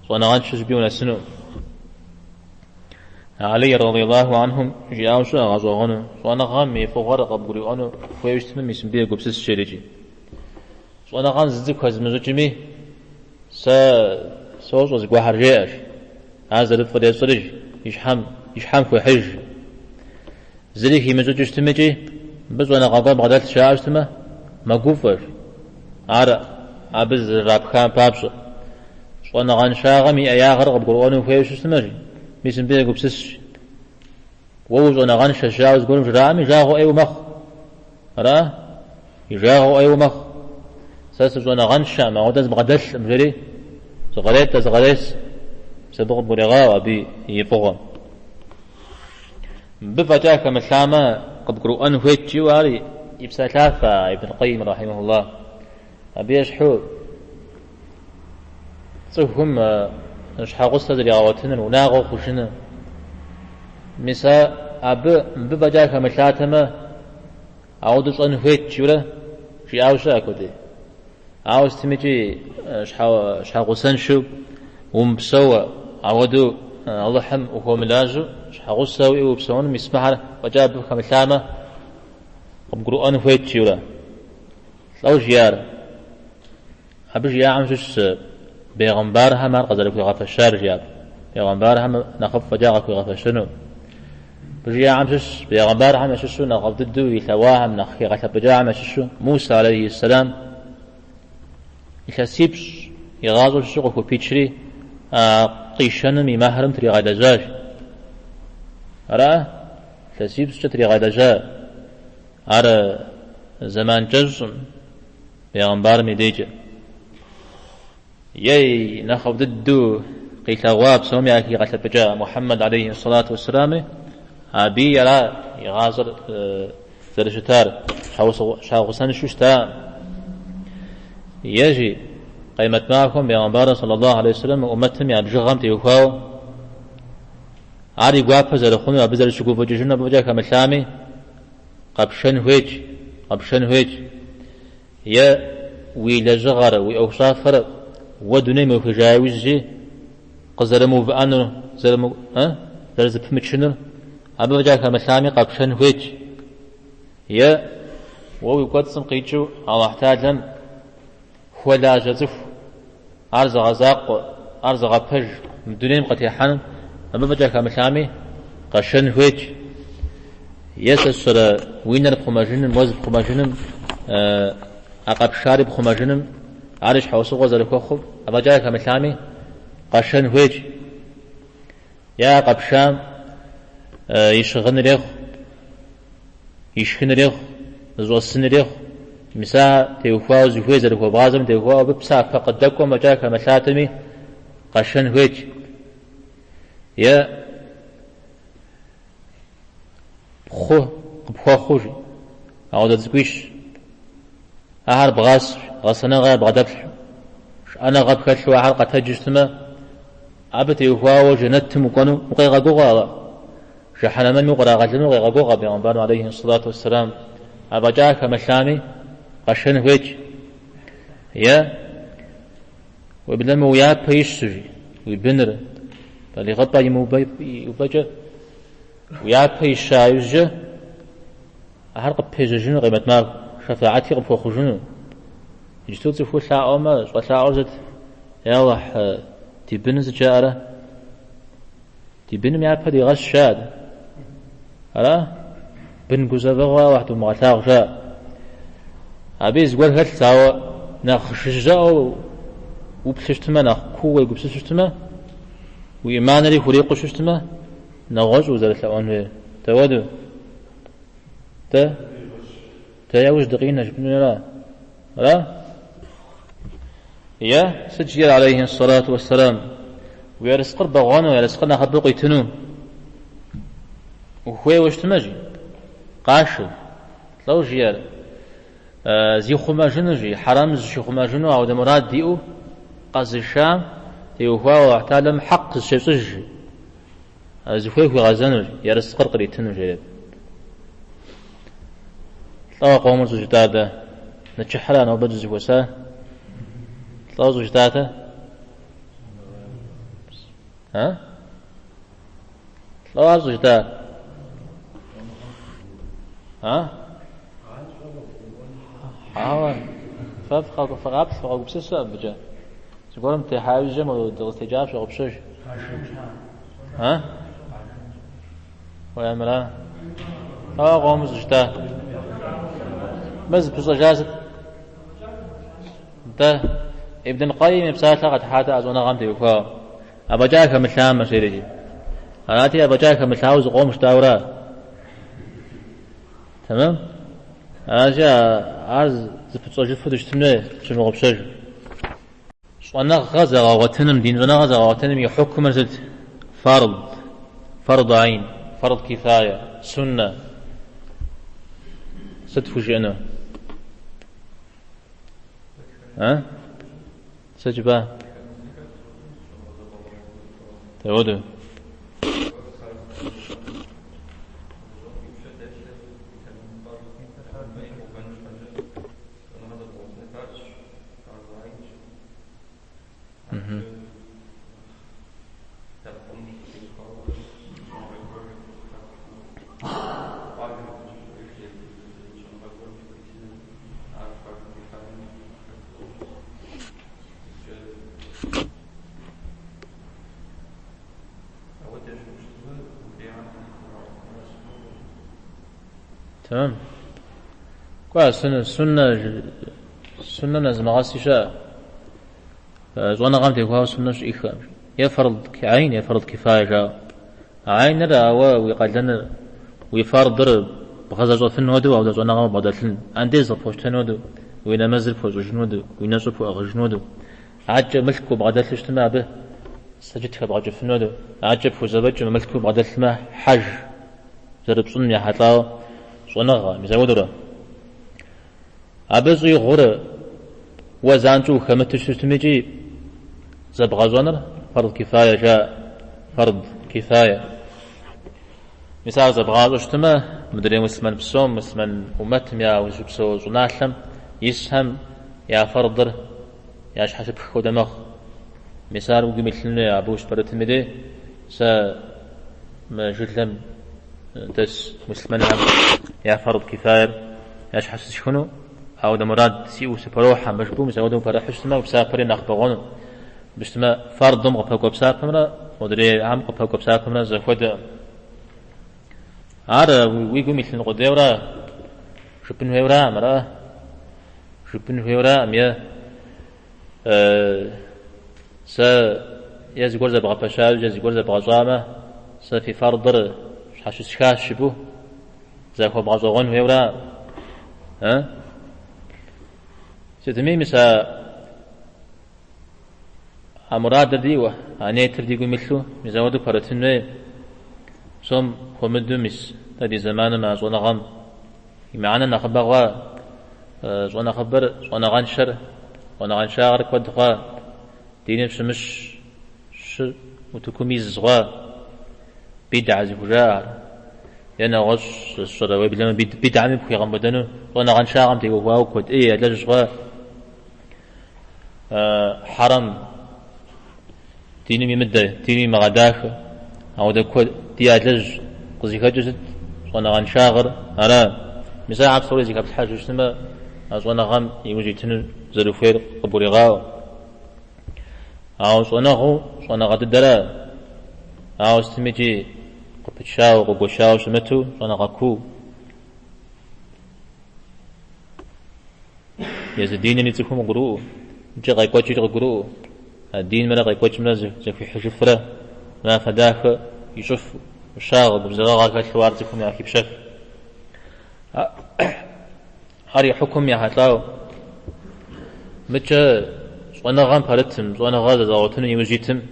Щӏэныгъэншэу зыщӏыпӏи унэсынукъым. Алий радиаллаху анхум жиӏауэ щыӏэ гъэщӏэгъуэну, щӏэныгъэм и фӏыгъуэр къыбгурыӏуэну хуейуэ щытмэ, мис мыбы егупсыс жерикӏи. Щӏэныгъэм зы цӏыкӏу хэзмыщӏыкӏми, сэ сощӏэ зыгуэрхэр жеӏэ. Ар зэрыфӏыр ещӏэриж, и щхьэм, и щхьэм хуехьыж. Зыри химыщӏыкӏыу щытмикӏи, мыбы щӏэныгъэ гуэр бгъэдэлъ жаӏэу щытмэ, мэгуфӏэж. Ар абы зэрырапхам папщӏэ. Щӏэныгъэншагъэм и ӏеягъэр къыбгурыӏуэну хуейуэ щытмэ, мис мыбы егупсыс. Уэ ущӏэныгъэншэщ жаӏэу зыгуэрым жраӏэми, жагъуэ ӏейуэ мэхъу. Ара? И жагъуэ ӏейуэ мэхъу. Сэ сыщӏэныгъэншэкъым, ауэдэ збгъэдэлъкъым, жери зыкъретӏэ, зыкърес. Мис абы къыбгурегъаӏуэ абы и фӏыгъуэм. Мыбы фӏэкӏа хэмылъамэ, къыбгурыӏуэн хуейт жиӏэу ар и псалъафэ Ибн Къайим рахьимахуллах. Абы ещхьу цӏыхум щхьэгъусэ зригъэгъуэтыныр, унагъуэ хъужыныр. Мис абы мыбы фӏэкӏа хэмылъатэмэ, ауэдэу щӏэн хуейт жиӏэурэ жиӏауэ щыӏэ куэди. Ауэ сытмикӏи щхьэгъусэншэу умыпсэуэ, ауэдэу Алыхьым ухуэмылажьэу щхьэгъусэ уиӏэу упсэуным мис мыхьэр фӏэкӏа абы хэмылъамэ, къыбгурыӏуэн хуейт жиӏэурэ. Лӏо жиӏар? Абы жиӏахэм щыщщ бегъымбархэм ар къызэрыхуигъэфэщар, жиӏа. Бегъымбархэм нэхъыфӏ фӏэкӏа къахуигъэфэщэну. Абы жиӏахэм щыщщ бегъымбархэм ящыщу нэхъыфӏ дыдэу илъэгъуахэм, нэхъ хигъэлъэпӏыкӏахэм ящыщу Мусэ алейхи сэлам илъэсипщӏ и гъащӏэм щыщу къыхупичри, а къишэным и мэхьрым тригъэлэжьащ. Ара? Илъэсипщӏкӏэ тригъэлэжьа. Ар зэман кӏэщӏым, бегъымбарым и дежкӏэ. Ей, нэхъыфӏ дыдэу къилъэгъуа псоми яхигъэлъэпӏыкӏа Мухьэммэд алейхи сэлату уэсселами, абыи ара и гъащӏэр зэрыщытар, щхьэгъусэншэу щыта. Е жи, къемэт махуэм бегъымбарыр саллаллаху алейхи вассалам ӏумэтым я бжыгъэм теухуауэ, ар и гуапэ зэрыхъунур, абы зэрыщыгуфӏыкӏыжынур абы фӏэкӏа хэмылъами, къэпшэн хуейт, къэпшэн хуейт. Е уи лэжьыгъэр, уи ӏуэхущӏафэр уэ дунейм уехыжа иужькӏи къызэрымыувыӏэнур, зэрызэпымычынур, абы фӏэкӏа хэмылъами къэпшэн хуейт. Е уэ уи кӏуэцӏым къикӏыу Алыхь Талэм хуэлажьэ цӏыху, ар зыгъэзакъуэ, ар зыгъэпэж мы дунейм къытехьэным, абы фӏэкӏа хэмылъами, къэшэн хуейт. Е сэ сщӏэрэ уи нэр пхъумэжыным, уэ зыпхъумэжыным, а къэпшари пхъумэжыным, ари щхьэусыгъуэ зэрыхуэхъум, афӏэкӏа хэмылъами, къэшэн хуейт. Е а къэпшам и щыгъын ирехъу, и шхын ирехъу, зыщӏэсын ирехъу, мис а теухуауэ зыхуей зэрыхуэбгъазэм теухуауэ абы псапэ къыдэкӏуэм фӏэкӏа хэмылъатэми къэшэн хуейт. Е пхъу къыпхуэхъуу жи, ауэдэ цӏыкӏуищ. Ахэр бгъасэу, гъэсэныгъэ ябгъэдэплъхьу, шыӏэныгъэ пхэлъу ахэр къэтэджу щытмэ, абы теухуауэ жэнэтым укӏуэну укъегъэгугъэ Алыхь. Жыхьэнэмэми укърагъэлыну укъегъэгугъэ бегъымбарым алейхи сэлату уэсселам. Афӏэкӏа хэмылъами, къэшэн хуейт. Е уеблэмэ уи япэ ищу, жи, уи быныр балигъыпӏэ имыувэкӏэ, уи япэ ища иужькӏэ, Ахэр къыппежьэжыну къемэт махуэм, шэфагьэти къыпхуэхъужыну. Иджыту цӏыхур лъаӏуэмэ, щӏэлъаӏуэр сыт? Я Алыхь, ди быным сыт жаӏэрэ? Ди быным япэ дигъэщ жаӏэ. Ара? Бын гузэвэгъуэ Алыхь думыгъэлъагъу жаӏэ. Абыи зыгуэр хэлъщ, ауэ нэхъ жыжьэӏуэу уплъу щытмэ, нэхъ кууэ уегупсысу щытмэ, уи ӏиманри хурикъуу щытмэ, нэгъуэщӏ узэрылъэӏуэн хуейр. Дауэдэу? Дэ, дэ яужь дыкъинэ жыпӏэнура? Ара? Е, сыт жиӏэр алейхи сэлату уэсселам? Уи ерыскъыр бэгъуэну, ерыскъыр нэхъыбэу къуитыну ухуейуэ щытмэ, жи, къашэ. Лӏо жиӏэр? Зихъумэжыну, жи, хьэрэм зыщихъумэжыну ауэдэ мурад иӏэу къэзышам теухуауэ Алыхь Талэм хьэкъ зыщещӏыж, жи. Зыхуей хуигъэзэнущ, ерыскъыр къритыну, жери. Лӏо къомыр щӏыжытӏар дэ? Нэчыхьра нобэ дызэхуэса? Лӏо щӏыжытӏатэ? А? Лӏо ар щӏыжытӏар? А? Ауэ фэ фыкъаплъ, фыкъэгупсысэ абыкӏэ. Зыгуэрым техьа иужькӏэ мы дыкъызытекӏар фщогъупщэж. А? Уей амыра? Ауэ къомыр щӏыжытӏар. Мы зыпыщӏэжа сыт? Нтӏэ, Ибн Къайим и псалъэ къэтхьат а щӏэныгъэм теухуауэ. Афӏэкӏа хэмылъамэ, жери. Арати, афӏэкӏа хэмылъауэ зыкъом жытӏауэра? Тэмэм? Аращи, ар зыпытщӏэжыфу дыщытын хуей, тщымыгъупщэж. Щӏэныгъэ зэгъэгъуэтыным, дин щӏэныгъэ зэгъэгъуэтыным и хьукмыр сыт? Фард, фард айн, фард кифая, суннэ. Сыт хужыӏэну? А? Сыт жыпӏа? Дауэду? Тэмэм. Кӏуэ, суннэ, суннэм нэзымыгъэси щыӏэ. Щӏэныгъэм теухуауэ суннэ щыӏиххэм. Е фард айн, е фард кифая жаӏэу. Айныр ауэ уи къалэныр, уи фардыр бгъэзэщӏэфын хуэдэу, ауэдэ щӏэныгъэм убгъэдэлъын, андез къыпхуэщтэн хуэдэу, уи нэмэзыр пхуэщӏыжын хуэдэу, уи нэщӏыр пхуэӏыгъыжын хуэдэу, адэкӏэ мылъку убгъэдэлъу щытмэ, абы сэджыт хэбгъэкӏыфын хуэдэу, адэкӏэ пхузэфӏэкӏмэ, мылъку убгъэдэлъмэ, хьэж зэрыпщӏыным ехьэлӏауэ щӏэныгъэ, мис ауэдурэ. Абы щӏигъур уэ занщӏэу ухэмыту щытми икӏи зэбгъэщӏэныр фард кифая жаӏэ, фард кифая. Мис ар зэбгъащӏэу щытмэ, мыдрей муслъымэн псом, муслъымэн умэтым я узыщыпсэу щӏыналъэм исхэм я фардыр ящхьэщыпх хуэдэ мэхъу. Мис ар уи гум илъын хуей, абы ущыпэрытым и дей сэ мы жылэм дэс муслъымэнхэм я фард кифаер ящхьэщысхыну, ауэдэ мурад сиӏэу сыпэрохьэ мыбы жыпӏэу, мис ауэдэу упэрыхьу щытмэ, уи псапэри нэхъ бэгъуэну. Абы щытмэ, фардым къыпэкӏуэ псапэмрэ модрейхэм къыпэкӏуэ псапэмрэ зэхуэдэкъым. Ар уи гум илъын къудейуэра, жыпӏын хуейуэраӏым, ара? Жыпӏын хуейуэраӏым е Сэ е зыгуэр зэбгъэпэща е зыгуэр зэбгъэщӏамэ, сэ фи фардыр щхьэщысхащ жыпӏэу захуэбгъэщӏэгъуэн хуейуэра? Сытми, мис а мурадыр диӏэу, а нетыр ди гум илъу, мис ауэдэу пэрытын хуей. Псом хуэмыдэу, мис дэ ди зэманым а щӏэныгъэм И мыхьэнэр нэхъыбэ хъуа, щӏэнэхъыбэр, щӏэныгъэншэр, щӏэныгъэншагъэр куэд хъуа, диным щымыщ щы утыкум из хъуа, бидгьэ зыхужаӏэр, е нэгъуэщӏ сщӏэрэ, уеблэмэ бидгьэми пхуигъэмбэдэну щӏэныгъэншагъэм теухуауэ куэд ӏей ялэжь хъуа, хьэрэм диным имыдэ, диным имыгъэдахэ, ауэдэ куэд ялэжь къызыхэкӏыр сыт? Щӏэныгъэншагъэр ара? Мис ахэр псори зэхэплъхьэжу щытмэ, а щӏэныгъэм иужь итыну зэрыхуейр къыбгурегъаӏуэ. Ауэ щӏэныгъэу щӏэныгъэ дыдэра, ауэ сытми икӏи къыпычауэ, къыгуэшауэ щымыту щӏэныгъэ куу. Езы динри цӏыхум къыгурыӏуэу, икӏи къекӏуэкӏри къыгурыӏуэу, а динымрэ къекӏуэкӏымрэ зэхуихьыжыфрэ унафэ дахэ ищӏыфу, ӏущагъэ, губзыгъагъэ хэлъу ар цӏыхум яхипщэф. Ар и хьукум ехьэлӏауэ. Мыкӏэ щӏэныгъэм пэрытым, щӏэныгъэ зэзыгъэгъуэтыну иужь итым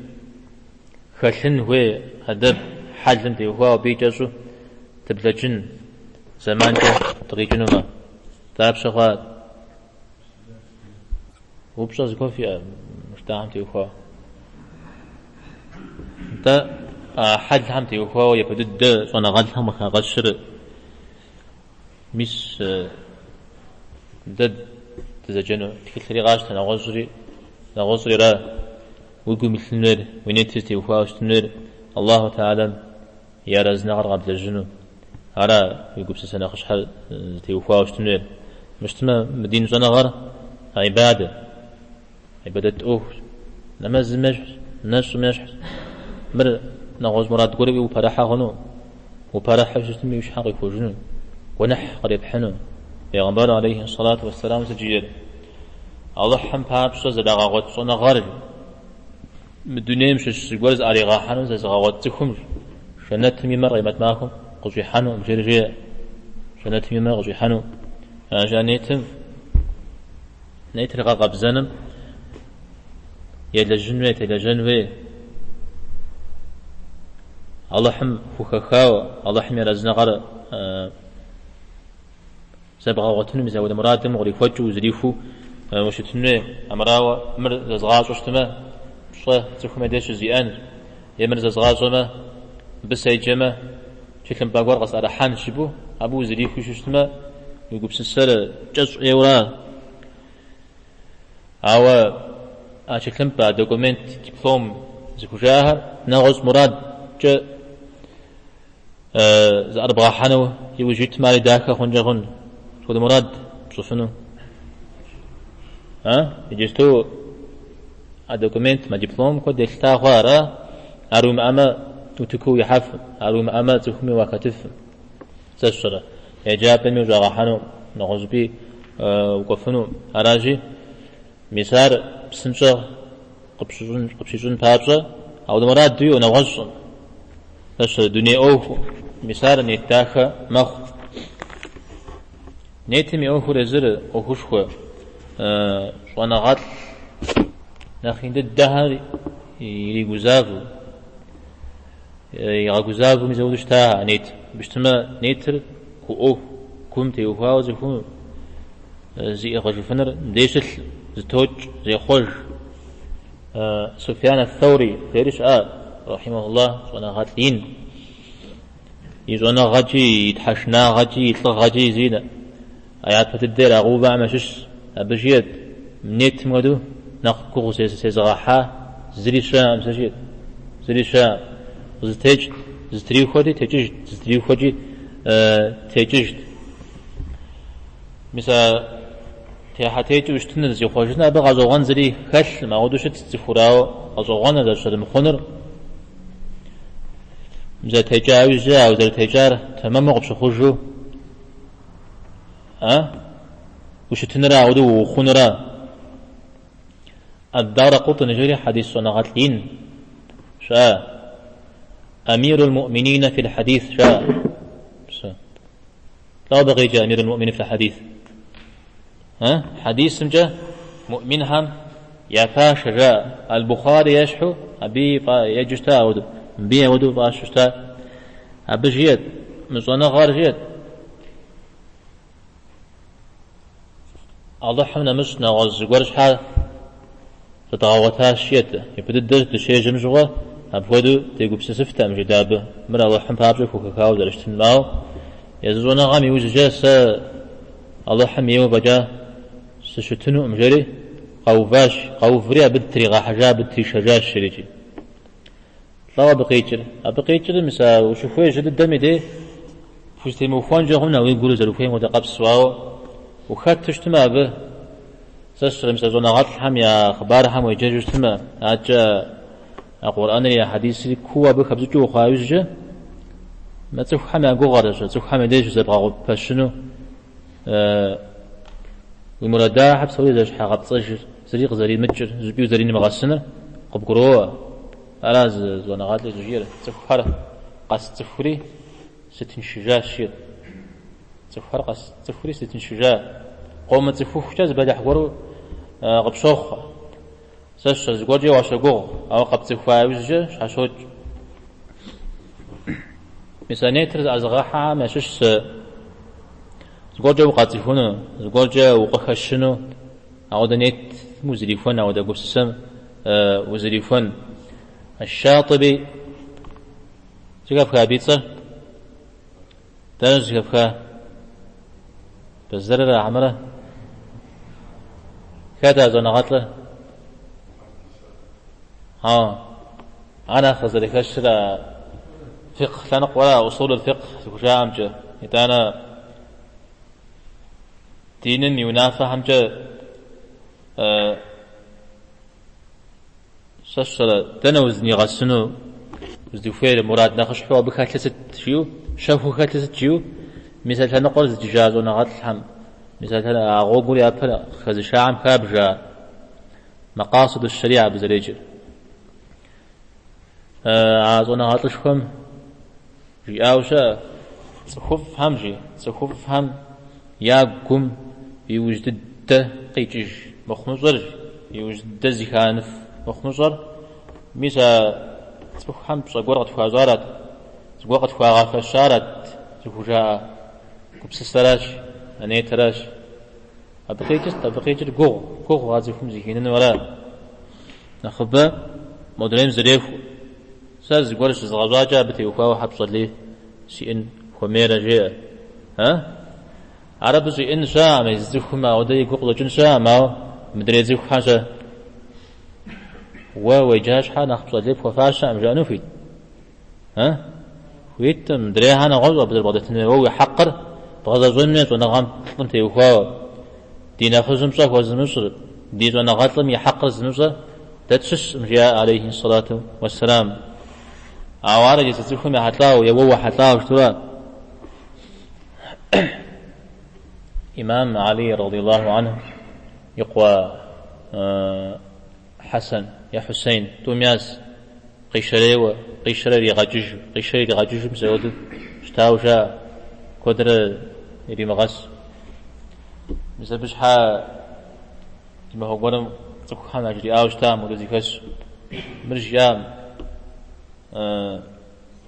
хэлъын хуей ӏэдэб хьэлым теухуауэ абы и кӏэщӏу дыблэкӏын зэманкӏэ дыкъикӏынумэ. Дапщэ хъуа? Упщӏэ зыгуэр фиӏэ мы жытӏахэм теухуауэ? Нтӏэ, а хьэлхэм теухуауэ япэ дыдэ щӏэныгъэлӏхэм къыхагъэщыр мис дэ дызэджэну тхылъри къащтэ, нэгъуэщӏри, нэгъуэщӏри ара. уи гум илъын хуейр, уи нетыр зытеухуауэ щытын хуейр Аллаху Тэхьэлам и арэзыныгъэр къэблэжьыну. Ара уи гупсысэ нэхъыщхьэр зытеухуауэ щытын хуейр. Мыщтмэ, мы дин щӏэныгъэр гьибадэ, гьибадэт ӏуэхущ, нэмэзым ещхьщ, нэщӏым ещхьщ. Мыр нэгъуэщӏ мурад гуэр уиӏэу упэрыхьэ хъуну, упэрыхьэу щытми уи щхьэ къихуэжыну, гуэныхь кърепхьыну. Пейгъэмбар алейхи сэлату уэсселам сыт жиӏэр? Алыхьым папщӏэ зрагъэгъуэт щӏэныгъэр мы дунейм щыщ зыгуэр зыӏэригъэхьэну зэзыгъэгъуэт цӏыхум жэнэтым и мэр къемэт махуэм къыщӏихьэнукъым, жери жеӏэ. Жэнэтым и мэр къыщӏихьэну. Аращи, нетым, нетыр гъэкъэбзэным елэжьын хуей, телэжьэн хуей. Алыхьым хухэхауэ, Алыхьым и арэзыныгъэр Зэбгъэгъуэтыну мис апхуэдэ мурадым укърихуэкӏыу, узэрихуу ущытын хуей. Амырауэ, мыр зэзгъащӏэу щытмэ, пщӏэ цӏыхум я деж щызиӏэнщ. Е мыр зэзгъащӏэмэ, мыбы седжэмэ, тхылъымпӏэ гуэр къысӏэрыхьэнщ жыпӏэу, абы узэрихуу щытмэ, уи гупсысэр кӏэщӏ ӏейуэра. Ауэ а тхылъымпӏэ, а документ, диплом зыхужаӏэхэр нэгъуэщӏ мурадкӏэ Зыӏэрыбгъэхьэну иужь итмэ, ари дахэ хъункӏэ хъун. Сыт хуэдэ мурад пщӏыфыну? А? Иджысту а документым, а дипломым куэд елъыта хъуа, ара? Ар уимыӏэмэ, утыку уихьэфым, ар уимыӏэмэ, цӏыхуми уахэтыфым. Сэ сщӏэрэ, еджапӏэми ущӏагъэхьэну, нэгъуэщӏыпӏи укӏуэфыну. Аращи, мис ар псынщӏэ къыпщищӏын папщӏэ, ауэдэ мурад уиӏэу нэгъуэщӏым. Сэ дуней ӏуэху, мис ар нет дахэ мэхъу. Нетым и ӏуэхур езыр ӏуэхушхуэ, щӏэныгъэлӏ нэхъ ин дыдэхэр иригузавэу, игъэгузавэу мис ауэдэу щыта а нет. Абы щытмэ, нетыр гу ӏуэху, гум теухуауэ цӏыхум зиӏыгъыжыфыныр мыбдеж щылъ, зытокӏ, зехъуэж. Суфьян ат-Thawri жери щыӏа, рахьимахуллах, щӏэныгъэлӏ ин. И щӏэныгъэкӏи, и тхьэшынагъэкӏи, и лӏыгъэкӏи зи а япэ дыдэ ирагъэувэхэм ящыщщ. Абы жиӏэт, нетым хуэдэу нэхъ гугъу сезыгъэхьа зыри щыӏэкъым сэ жиӏэт. Зыри щыӏэкъым. Къызытекӏт, зытрихуэти текӏыжт, зытрихуэкӏи текӏыжт. Мис а Техьэ-текӏыу щытыныр, зихъуэжыныр абы гъэщӏэгъуэн зыри хэлъым, ауэдэу щытт цӏыхур, ауэ гъэщӏэгъуэныр зэрыщырымыхъунур зэтекӏа иужькӏэ, а узэрытекӏар тэмэму къыпщыхъужу, а ущытыныра, ауэдэу уухъуныра. Ад-Даракъутни жери хьэдис щӏэныгъэлӏ ин щыӏа, Амирул муӏминина фил хьэдис жаӏэ. Псо. Лӏо абы къикӏыр Амирул муӏминин фил хьэдис? А? Хьэдисымкӏэ муӏминхэм я пашэ жаӏэ. Аль-Бухари ещхьу абыи еджэу щыта ауэдэу, мыбыи ауэдэу фӏащу щыта. Абы жиӏэт, мы щӏэныгъэр жиӏэт, Алыхьым нэмыщӏ нэгъуэщӏ зыгуэр щхьа зэдгъэгъуэтащ, жиӏэт. Япэ дыдэ дыщежьэм щыгъуэ апхуэдэу дегупсысыфтэкъым, жи дэ абы. Мыр Алыхьым папщӏэ хухэхауэ зэрыщытын. Ауэ езы щӏэныгъэм иужькӏэ сэ Алыхьым ейуэ фӏэкӏа сыщытынукъым, жери къэуващ, къэуври абы дытригъэхьэжа, абы дытришэжащ, жери икӏи. Лӏо абы къикӏыр? Абы къикӏыр, мис а ущыхуежьэ дыдэм и дей пхузэтемыухуэнкӏэ хъун а уи гур зэрыхуейм хуэдэ къэпсу, ауэ ухэту щытмэ абы, сэ сщӏэрэ, мис а щӏэныгъэлӏхэм я хъыбархэм уеджэжу щытмэ, адэкӏэ а Къурӏэнри а хьэдисри кууэ абы хэпщӏыкӏыу ухъуа иужькӏэ, мы цӏыхухэм я гугъэр, цӏыхухэм я деж зэбгъэгъупэщыну Уи мурадахэр псори зэрыщхьэгъэпцӏэжыр, зыри къызэримыкӏыр, зыщӏыпӏи узэринимыгъэсыныр къыбгуроӏуэ. Ара зы щӏэныгъэлӏи щӏыжиӏэр, цӏыхухэр къэсцӏыхури сытыншыжащ, жиӏэр. Цӏыхухэр къэсцӏыхури сытыншыжа. Къомыцӏыхухукӏэ зы бэлыхь гуэру къыпщохъу. Сэ сщӏэрэ, зыгуэркӏэ уащогугъ, ауэ къэпцӏыхуа иужькӏэ щхьэщокӏ. Мис а нетыр зыӏэзыгъэхьэхэм ящыщ зыгуэркӏэ укъацӏыхуну, зыгуэркӏэ укъыхэщыну, ауэдэ нетым узэрихуэн, ауэдэ гупсысэм узэрихуэн. Аш-Шатиби, зэхэфха абы и цӏэр? Дэнэ зэхэфха? Бэзэрыра хьэмэрэ? Хэт а щӏэныгъэлӏыр? Ауэ ар нэхъ къызэрыхэщыр а фикъх лъэныкъуэра, усулул фикъх зыхужаӏэмкӏэ. Итӏанэ диным и унафэхэмкӏэ сэ сщӏэрэ, дэнэ уздынигъэсыну уздыхуейр, мурад нэхъыщхьэу абы хэлъыр сыт жиӏэу, щэхуу хэлъыр сыт жиӏэу, мис а лъэныкъуэр зыджыжа щӏэныгъэлӏхэм, мис а гъуэгур япэ къыхэзышахэм хабжэ ар. Мэкъасыду шэрия абы зэреджэр. А щӏэныгъэлӏышхуэм жиӏауэ щыӏэ, цӏыхуфӏхэм, жи, цӏыхуфӏхэм я гум иужь дыдэ къикӏыж мыхъумыщӏэр, жи, иужь дыдэ зыханыф мыхъумыщӏэр, мис а цӏыхухэм пщӏэ гуэр къытхуащӏарэт, зыгуэр къытхуагъэфэщарэт зыхужаӏэ гупсысэращ, а ниетыращ. Абы къикӏыр сыт? Абы къикӏыр гугъу, гугъу а цӏыхум зыхиныну ара? Нэхъыбэ модрейм зэреху. Сэ зыгуэр щызгъэщӏакӏэ абы теухуауэ щхьэ пщӏэ лей сиӏэн хуэмейрэ, жеӏэ. А? Ар абы щӏиӏэн щыӏэкъым, езы цӏыхум ауэдэ игу къыщӏэкӏын щыӏэкъым, ауэ мыдрей цӏыхухэр щэ? Уэ уеджа щхьэ нэхъ пщӏэ лей пхуэфащэкъым, жаӏэну хуит? А? Хуиткъым, мыдрейхэр нэгъуэщӏу абы зэрыбгъэдэтын хуейр. Уэ уи хьэкъыр бгъэзэщӏэн хуей щӏэныгъэм лӏым теухуауэ. Ди нэхъыжьым пщӏэ хуэзымыщӏыр, ди щӏэныгъэлӏым и хьэкъыр зымыщӏэр дэ тщыщкъым, жиӏа алейхи сэлату уэсселам. Ауэ ар езы цӏыхум ехьэлӏауэ е уэ уехьэлӏауэ щытура? Имам Али радиаллаху анху и къуэ Хьэсэн е Хьусейн тӏум яз къишэрейуэ, къишэрэ иригъэкӏыжу, къишэрэ иригъэкӏыжу мис апхуэдэу щытауэ жаӏэ, куэдрэ иримыгъэс. Мис абы щхьа зы махуэ гуэрым цӏыхухэм яжриӏауэ щыта мыуэдэ зэхэсу. Мыр жиӏам,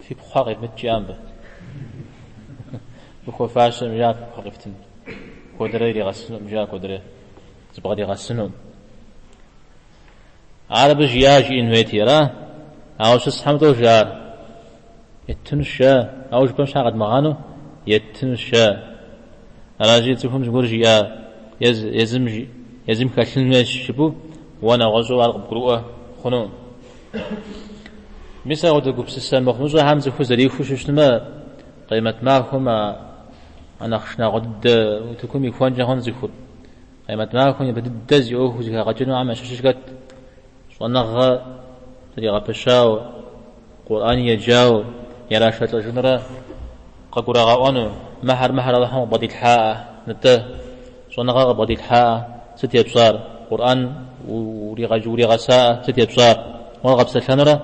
фи пхъухэр къевмыт жиӏам абы. Мыбы хуэфащэм жиӏа фи пхъухэр къефтын. Куэдрэ иригъэсынукъым жиӏа, куэдрэ зыбгъэдигъэсынукъым. Ар абы жиӏа жиӏэн хуейти, ара? Ауэ щысхьэм тӏэу жиӏар. Еттынущ жаӏэ. Ауэ жыпӏэм щхьэ къэдмыгъанэу еттынущ жаӏэ. Аращи, цӏыхум зыгуэр жиӏа, езым езым хэлъын хуейщ жыпӏэу, уэ нэгъуэщӏу ар къыбгурыӏуэ хъуну. Мис апхуэдэ гупсысэ мыхъумыщӏэхэм цӏыхур зэрихуу щыщытмэ, къемэт махуэм а нэхъ шынагъуэ дыдэ утыкум ихуэнкӏэ хъун цӏыхур. Къемэт махуэм япэ дыдэ зи ӏуэху зэхагъэкӏынухэм ящыщщ хэт? Щӏэныгъэ зэригъэпэщауэ, Къурӏэн еджауэ, ирашэлӏэжынурэ къыгурагъэӏуэну, мыхьэр мыхьэр Алыхьым къыбгъэдилъхьаӏэ, нтӏэ, щӏэныгъэ къыбгъэдилъхьаӏэ, сыт епщӏар? Къурӏэн уригъэсаӏэ, сыт епщӏар? Уэ къэпсэлъэнурэ,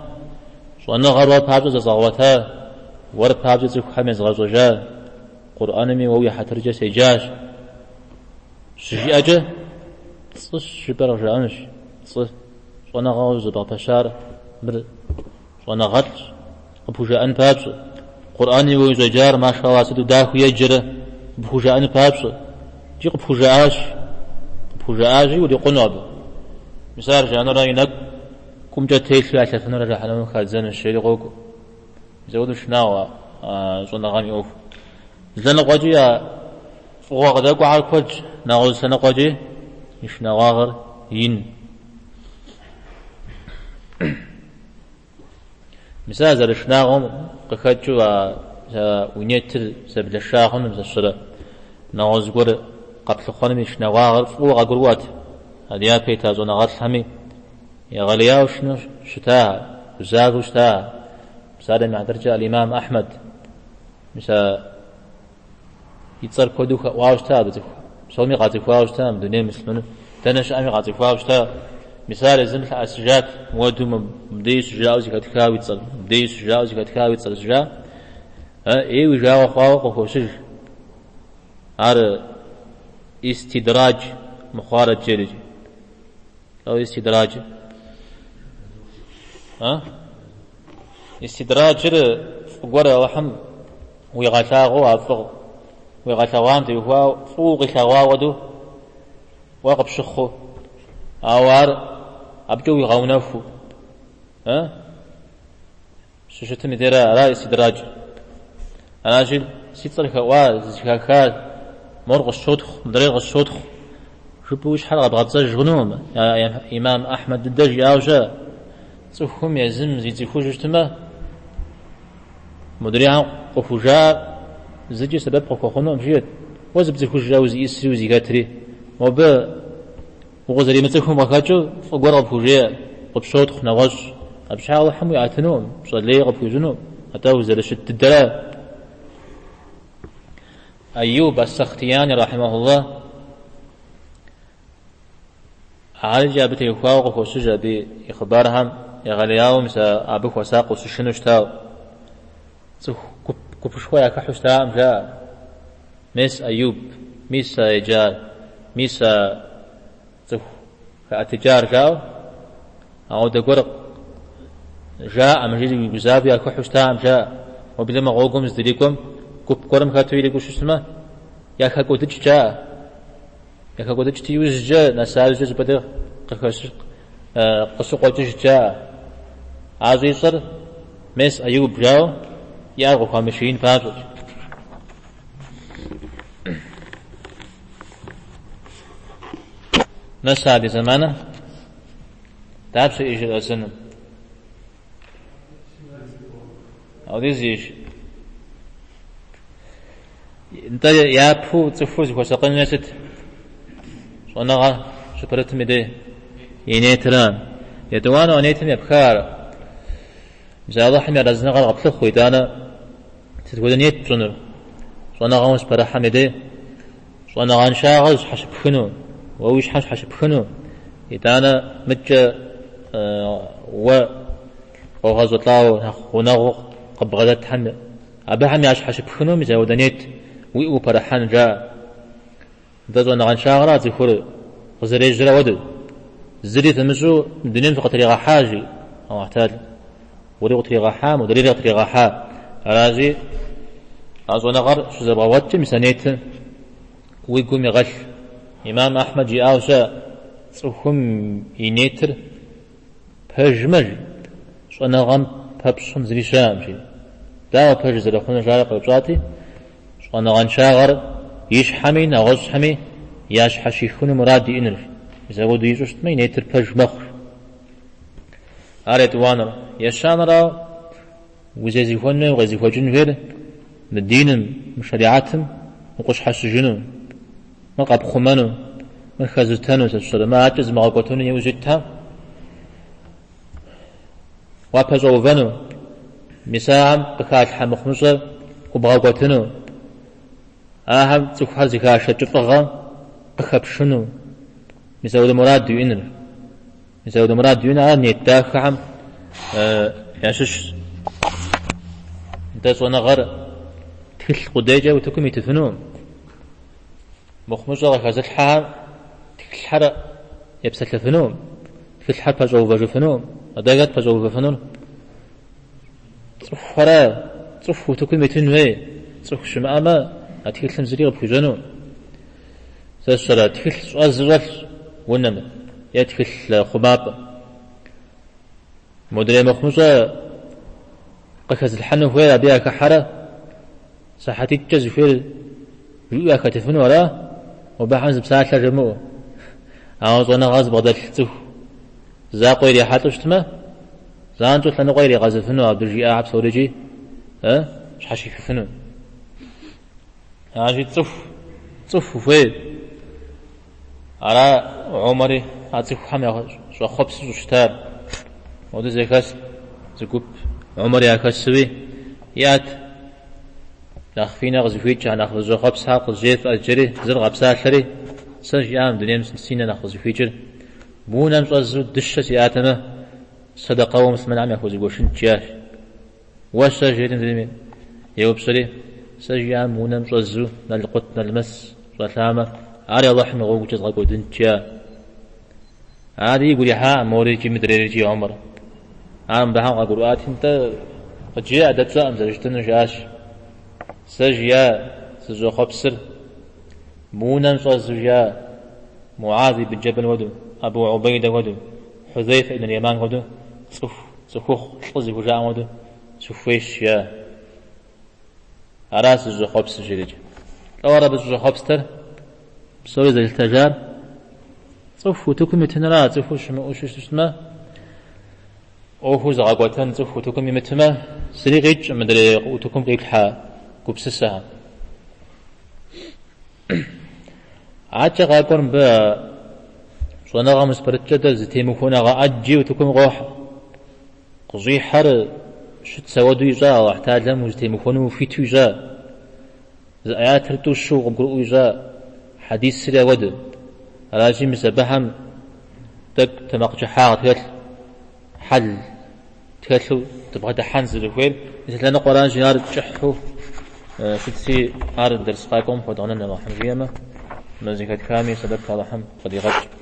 щӏэныгъэр уэр папщӏэ зэзгъэгъуэта, уэр папщӏэ цӏыхухэм езгъэщӏэжа, Къурӏэнми уэ уи хьэтыркӏэ седжащ. Щыжиӏэкӏэ, пцӏыщ жыпӏэр къыжаӏэнущ, пцӏы щӏэныгъэ зэбгъэпэщар мыр щӏэныгъэлӏщ, къыпхужаӏэн папщӏэ. Къурӏэни уэ ущӏеджар, машалла, сыту дахэу еджэрэ, къыпхужаӏэн папщӏэ. Икӏи къыпхужаӏащ, къыпхужаӏащи, урикъуну абы. Мис ар жаӏэнурэ и нэкӏумкӏэ телъу ялъэфынурэ жэхьэнэмэм хадзэнущ, жери къокӏуэ. Мис апхуэдэу шынагъуэ а щӏэныгъэм и ӏуэху. Зы лъэныкъуэкӏи а фӏыгъуэ къыдэкӏуэхэр куэдщ, нэгъуэщӏ лъэныкъуэкӏи и шынагъуагъэр ин. Мис а зэрышынагъуэм къыхэкӏыу а уи ниетыр зэблэша хъуным зэщэрэ нэгъуэщӏ зыгуэр къэплъыхъуэным и шынагъуагъэр фӏыуэ къагурыӏуэт. А ди япэ ита щӏэныгъэлӏхэми егъэлеяуэ шынэу щыта, гузавэу щыта. Псалъэм и хьэтыркӏэ Аль-Имам Ахьмэд, мис а и цӏэр куэду хэӏуауэ щыта абы цӏыху, псоми къацӏыхуауэ щыта, мы дунейм муслъымэну дэнэ щыӏэми къацӏыхуауэ щыта. Мис ар езым лъэӏэсыжат, мыуэду мыбдеи щыжаӏэу зэхэтха уи цӏэр, мыбдеи щыжаӏэу зэхэтха уи цӏэр щыжаӏэм, ӏейуэ и жагъуэ хъуауэ къыхощыж. Ар истидрадж мыхъуарэт жери. Лӏо истидраджыр? А? Истидраджыр фӏы гуэр Алыхьым уигъэлъагъуу, а фӏы уигъэлъэгъуам теухуауэ фӏыуэ укъилъэгъуа хуэдэу уэ къыпщыхъуу, ауэ ар абыкӏэ уигъэунэхуу. А? Щыщытым и дерэ ара истидрадж. Аращи, си цӏэр хэӏуа, зэхаха, мор къысщотхъу, мыдрейр къысщотхъу. Жыпӏэу уи щхьэр къэбгъэпцӏэж хъунукъым, Имам Ахьмэд дыдэ жиӏауэ щыӏэ. Цӏыхум езым зицӏыхужу щытмэ, модрейхэм къыхужаӏэр зыкӏи сэбэп къыхуэхъунукъым, жиӏэрт. Уэ зыпцӏыхужрэ узиӏысри узихэтри, мобы укъызэримыцӏыхум къыхэкӏыу фӏы гуэр къыпхужеӏэ, къыпщотхъу нэгъуэщӏ. Абы щхьэ Алыхьым уиӏэтынукъым, пщӏэ лей къыпхуищӏынукъым, атӏэ узэрыщыт дыдэрэ. Айюб ас-Сахтияни рахьимахуллах Ар икӏи абы теухуауэ къыхощыж абы и хъыбархэм егъэлеяуэ мис абы хуэсакъыу щышынэу щытауэ. Цӏыху гуп гупышхуэ яхыхьу щытакъым, жаӏэ. Мес Аюб, мис а еджар, мис а цӏыху хэӏэтыкӏар, жаӏэу. Ауэдэ гуэр жаӏэм, жиӏэу гузавэу яхыхьу щытакъым, жаӏэ. Уеблэмэ гъуэгум здрикӏуэм гуп гуэрым хэту ирикӏуэу щытмэ, яхэкӏуэдыкӏ, жаӏэ. Яхэкӏуэдыкӏти иужькӏэ, нэса иужькӏэ щӏыпӏэ деж къыщыкъуэкӏыжт, жаӏэ. Ар щӏищӏэр мес Аюб жаӏэу и ӏэр къыхуамышиин папщӏэщ. Нэса ди зэманыр дапщэ иӏэжыр азэным? Ауэдиз иӏэж. Нтӏэ япэу цӏыхур зыхуэсакъын хуейр сыт? Щӏэныгъэ щыпэрытым и дей и нетыра. Етӏуанэу а нетым епхар. Мис Алыхьым и арэзыныгъэр къэплъыхъуэу, итӏанэ сыт хуэдэ нет пщӏынур? Щӏэныгъэм ущыпэрыхьэм и дей щӏэныгъэншагъэр щхьэщыпхыну, уэ уи щхьэр щхьэщыпхыну, итӏанэ мыткӏэ уэ къогъэщӏылӏауэ нэхъ гъунэгъуу къыбгъэдэтхэм Абыхэм ящхьэщыпхыну мис ауэдэ нет уиӏэу упэрыхьэн жаӏэ. Нтӏэ щӏэныгъэншагъэра цӏыхур къызэрежьэрэ хуэдэу. Зыри фымыщӏэу мы дунейм фыкъытригъэхьа, жи Алыхь Тэхьэлам. Уэри къытригъэхьа, модрейри къытригъэхьа. Аращи, а щӏэныгъэр щызэбгъэгъуэткӏэ мис а нетыр уи гум игъэлъ. Имам Ахьмэд жиӏауэ щыӏэ, цӏыхум и нетыр Пэжмэ, жи, щӏэныгъэм пэпщӏ хъун зыри щыӏэкъым, жи. Дауэ пэж зэрыхъунур жари къеупщӏати, щӏэныгъэншагъэр и щхьэми нэгъуэщӏхэми ящхьэщихыну мурад иӏэнырщ. Мис апхуэдэу ищӏу щытмэ, и нетыр пэж мэхъу. Ар етӏуанэр. Ещанэрауэ, узезыхуэн хуейр, укъезыхуэкӏын хуейр мы диным, мы шэригьэтым укъыщхьэщыжыну. Мыр къэпхъумэну, мыр хэзытэну, сэ сщӏэрэ, мыр адэкӏэ зымыгъэкӏуэтэну иужь итхэм уапэщӏэувэну, мис ахэм къыхалъхьэ мыхъумыщӏэр ӏубгъэкӏуэтыну, ахэм цӏыхухэр зыхашэ кӏыфӏыгъэм къыхэпшыну, мис ауэдэ мурад уиӏэныр. Мис ауэдэ мурад уиӏэныр ар нет дахэхэм ящыщщ. Нтӏэ щӏэныгъэр тхылъ къудейкӏэ утыкум итыфынукъым. Мыхъумыщӏэ къыхэзылъхьэхэм тхылъхэр епсэлъэфынукъым, тхылъхэр пэщӏэувэжыфынукъым. Атӏэ хэт пэщӏэувэфынур? Цӏыхухэрэ, цӏыху утыкум итын хуей. Цӏыху щымыӏэмэ, а тхылъым зыри къыпхуищӏэнукъым. Сэ сщӏэрэ, тхылъ щӏэзу щӏэлъщ унэм е тхылъ хъумапӏэм. Модрей мыхъумыщӏэ къыхэзылъхьэну хуейр абы яхыхьэрэ сыхьэтитӏкӏэ зыхуейр жиӏэу яхэтыфыну ара? Мобыхэм зы псалъэ жамыӏэу. Ауэ щӏэныгъэ зыбгъэдэлъ цӏыху закъуэ ирихьэлӏэу щытмэ, занщӏэу лъэныкъуэ иригъэзыфыну абы жиӏахэр псорикӏи щхьэщихыфыну. Аращи, цӏыху, цӏыху ухуей. Ара Умэри а цӏыхухэм ящӏэхъуэпсу щӏыщытар. Модэ зэхэст зы гуп Умэр яхэсуи, иӏэт, нэхъ фи нэ къызыхуикӏхэр, нэхъ фызыщӏэхъуэпсхэр къызжефӏэ, жери зыр къэпсалъэри, сэ жиӏам дунейм си нэ нэхъ къызыхуикӏыр, мы унэм щӏэзу дыщэ сиӏатэмэ, сэдэкъэуэ муслъымэнхэм яхуэзгуэшынт, жиӏащ. Уэ-щэ, жери мыдрейми еупщӏри, сэ жиӏам унэм щӏэзу налкъут налмэс щӏэлъамэ, ари Алыхьым и гъуэгукӏэ згъэкӏуэдынт, жиӏа. Ари игу ирихьакъым мори икӏи мыдрейри икӏи Умэр. Ар мыбыхэм къагурыӏуати, нтӏэ, къыджеӏэ, дэ тщӏэкъым зэрыщытынур, жиӏащ. Сэ жиӏа сызыщӏэхъуэпсыр мы унэм щӏэзу жиӏа Муаз ибн Джэбэл хуэдэу, Абу Убейдэ хуэдэу, Хьузейфэ ибн Яман хуэдэу цӏыху Цӏыхухъу лӏы зыхужаӏэм хуэдэу сыхуейщ, жиӏа. Ара сызыщӏэхъуэпсыр, жери. Лӏо ар абы щӏыщӏэхъуэпстэр псори зэлъытэжар цӏыху утыкум итыныра, цӏыхур щымыӏэу щытмэ. ӏуэхур зыгъэкӏуэтэн цӏыху утыкум имытмэ, зыри къикӏкъым мыдрей утыкум къиплъхьэ гупсысэхэм. Адэкӏэ къакӏуэр мыбы щӏэныгъэм ущыпэрыткӏэ дэ зытемыхуэныгъэ ӏэджи утыкум къохьэ. Къыщӏихьэр щытц ауэдэу ищӏа, Алыхь Тэхьэлам узытемыхуэну ухуиту ищӏа. Зы ӏэятыр тӏу-щы къыбгурыӏуэу ищӏа, хьэдисри ауэдэу. Аращи, мис абыхэм тӏэкӏу тэмакъкӏыхьагъ тхэлъ, хьэл тхэлъу дыбгъэдыхьэн зэрыхуейр. Мис а лъэныкъуэращи, ар кӏыхьу щытщи, ар дэрс къакӏуэм хуэдгъэнэн Алыхьым жиӏэмэ, мы зэхэтхами сэбэп Алыхьым къыдигъэкӏ.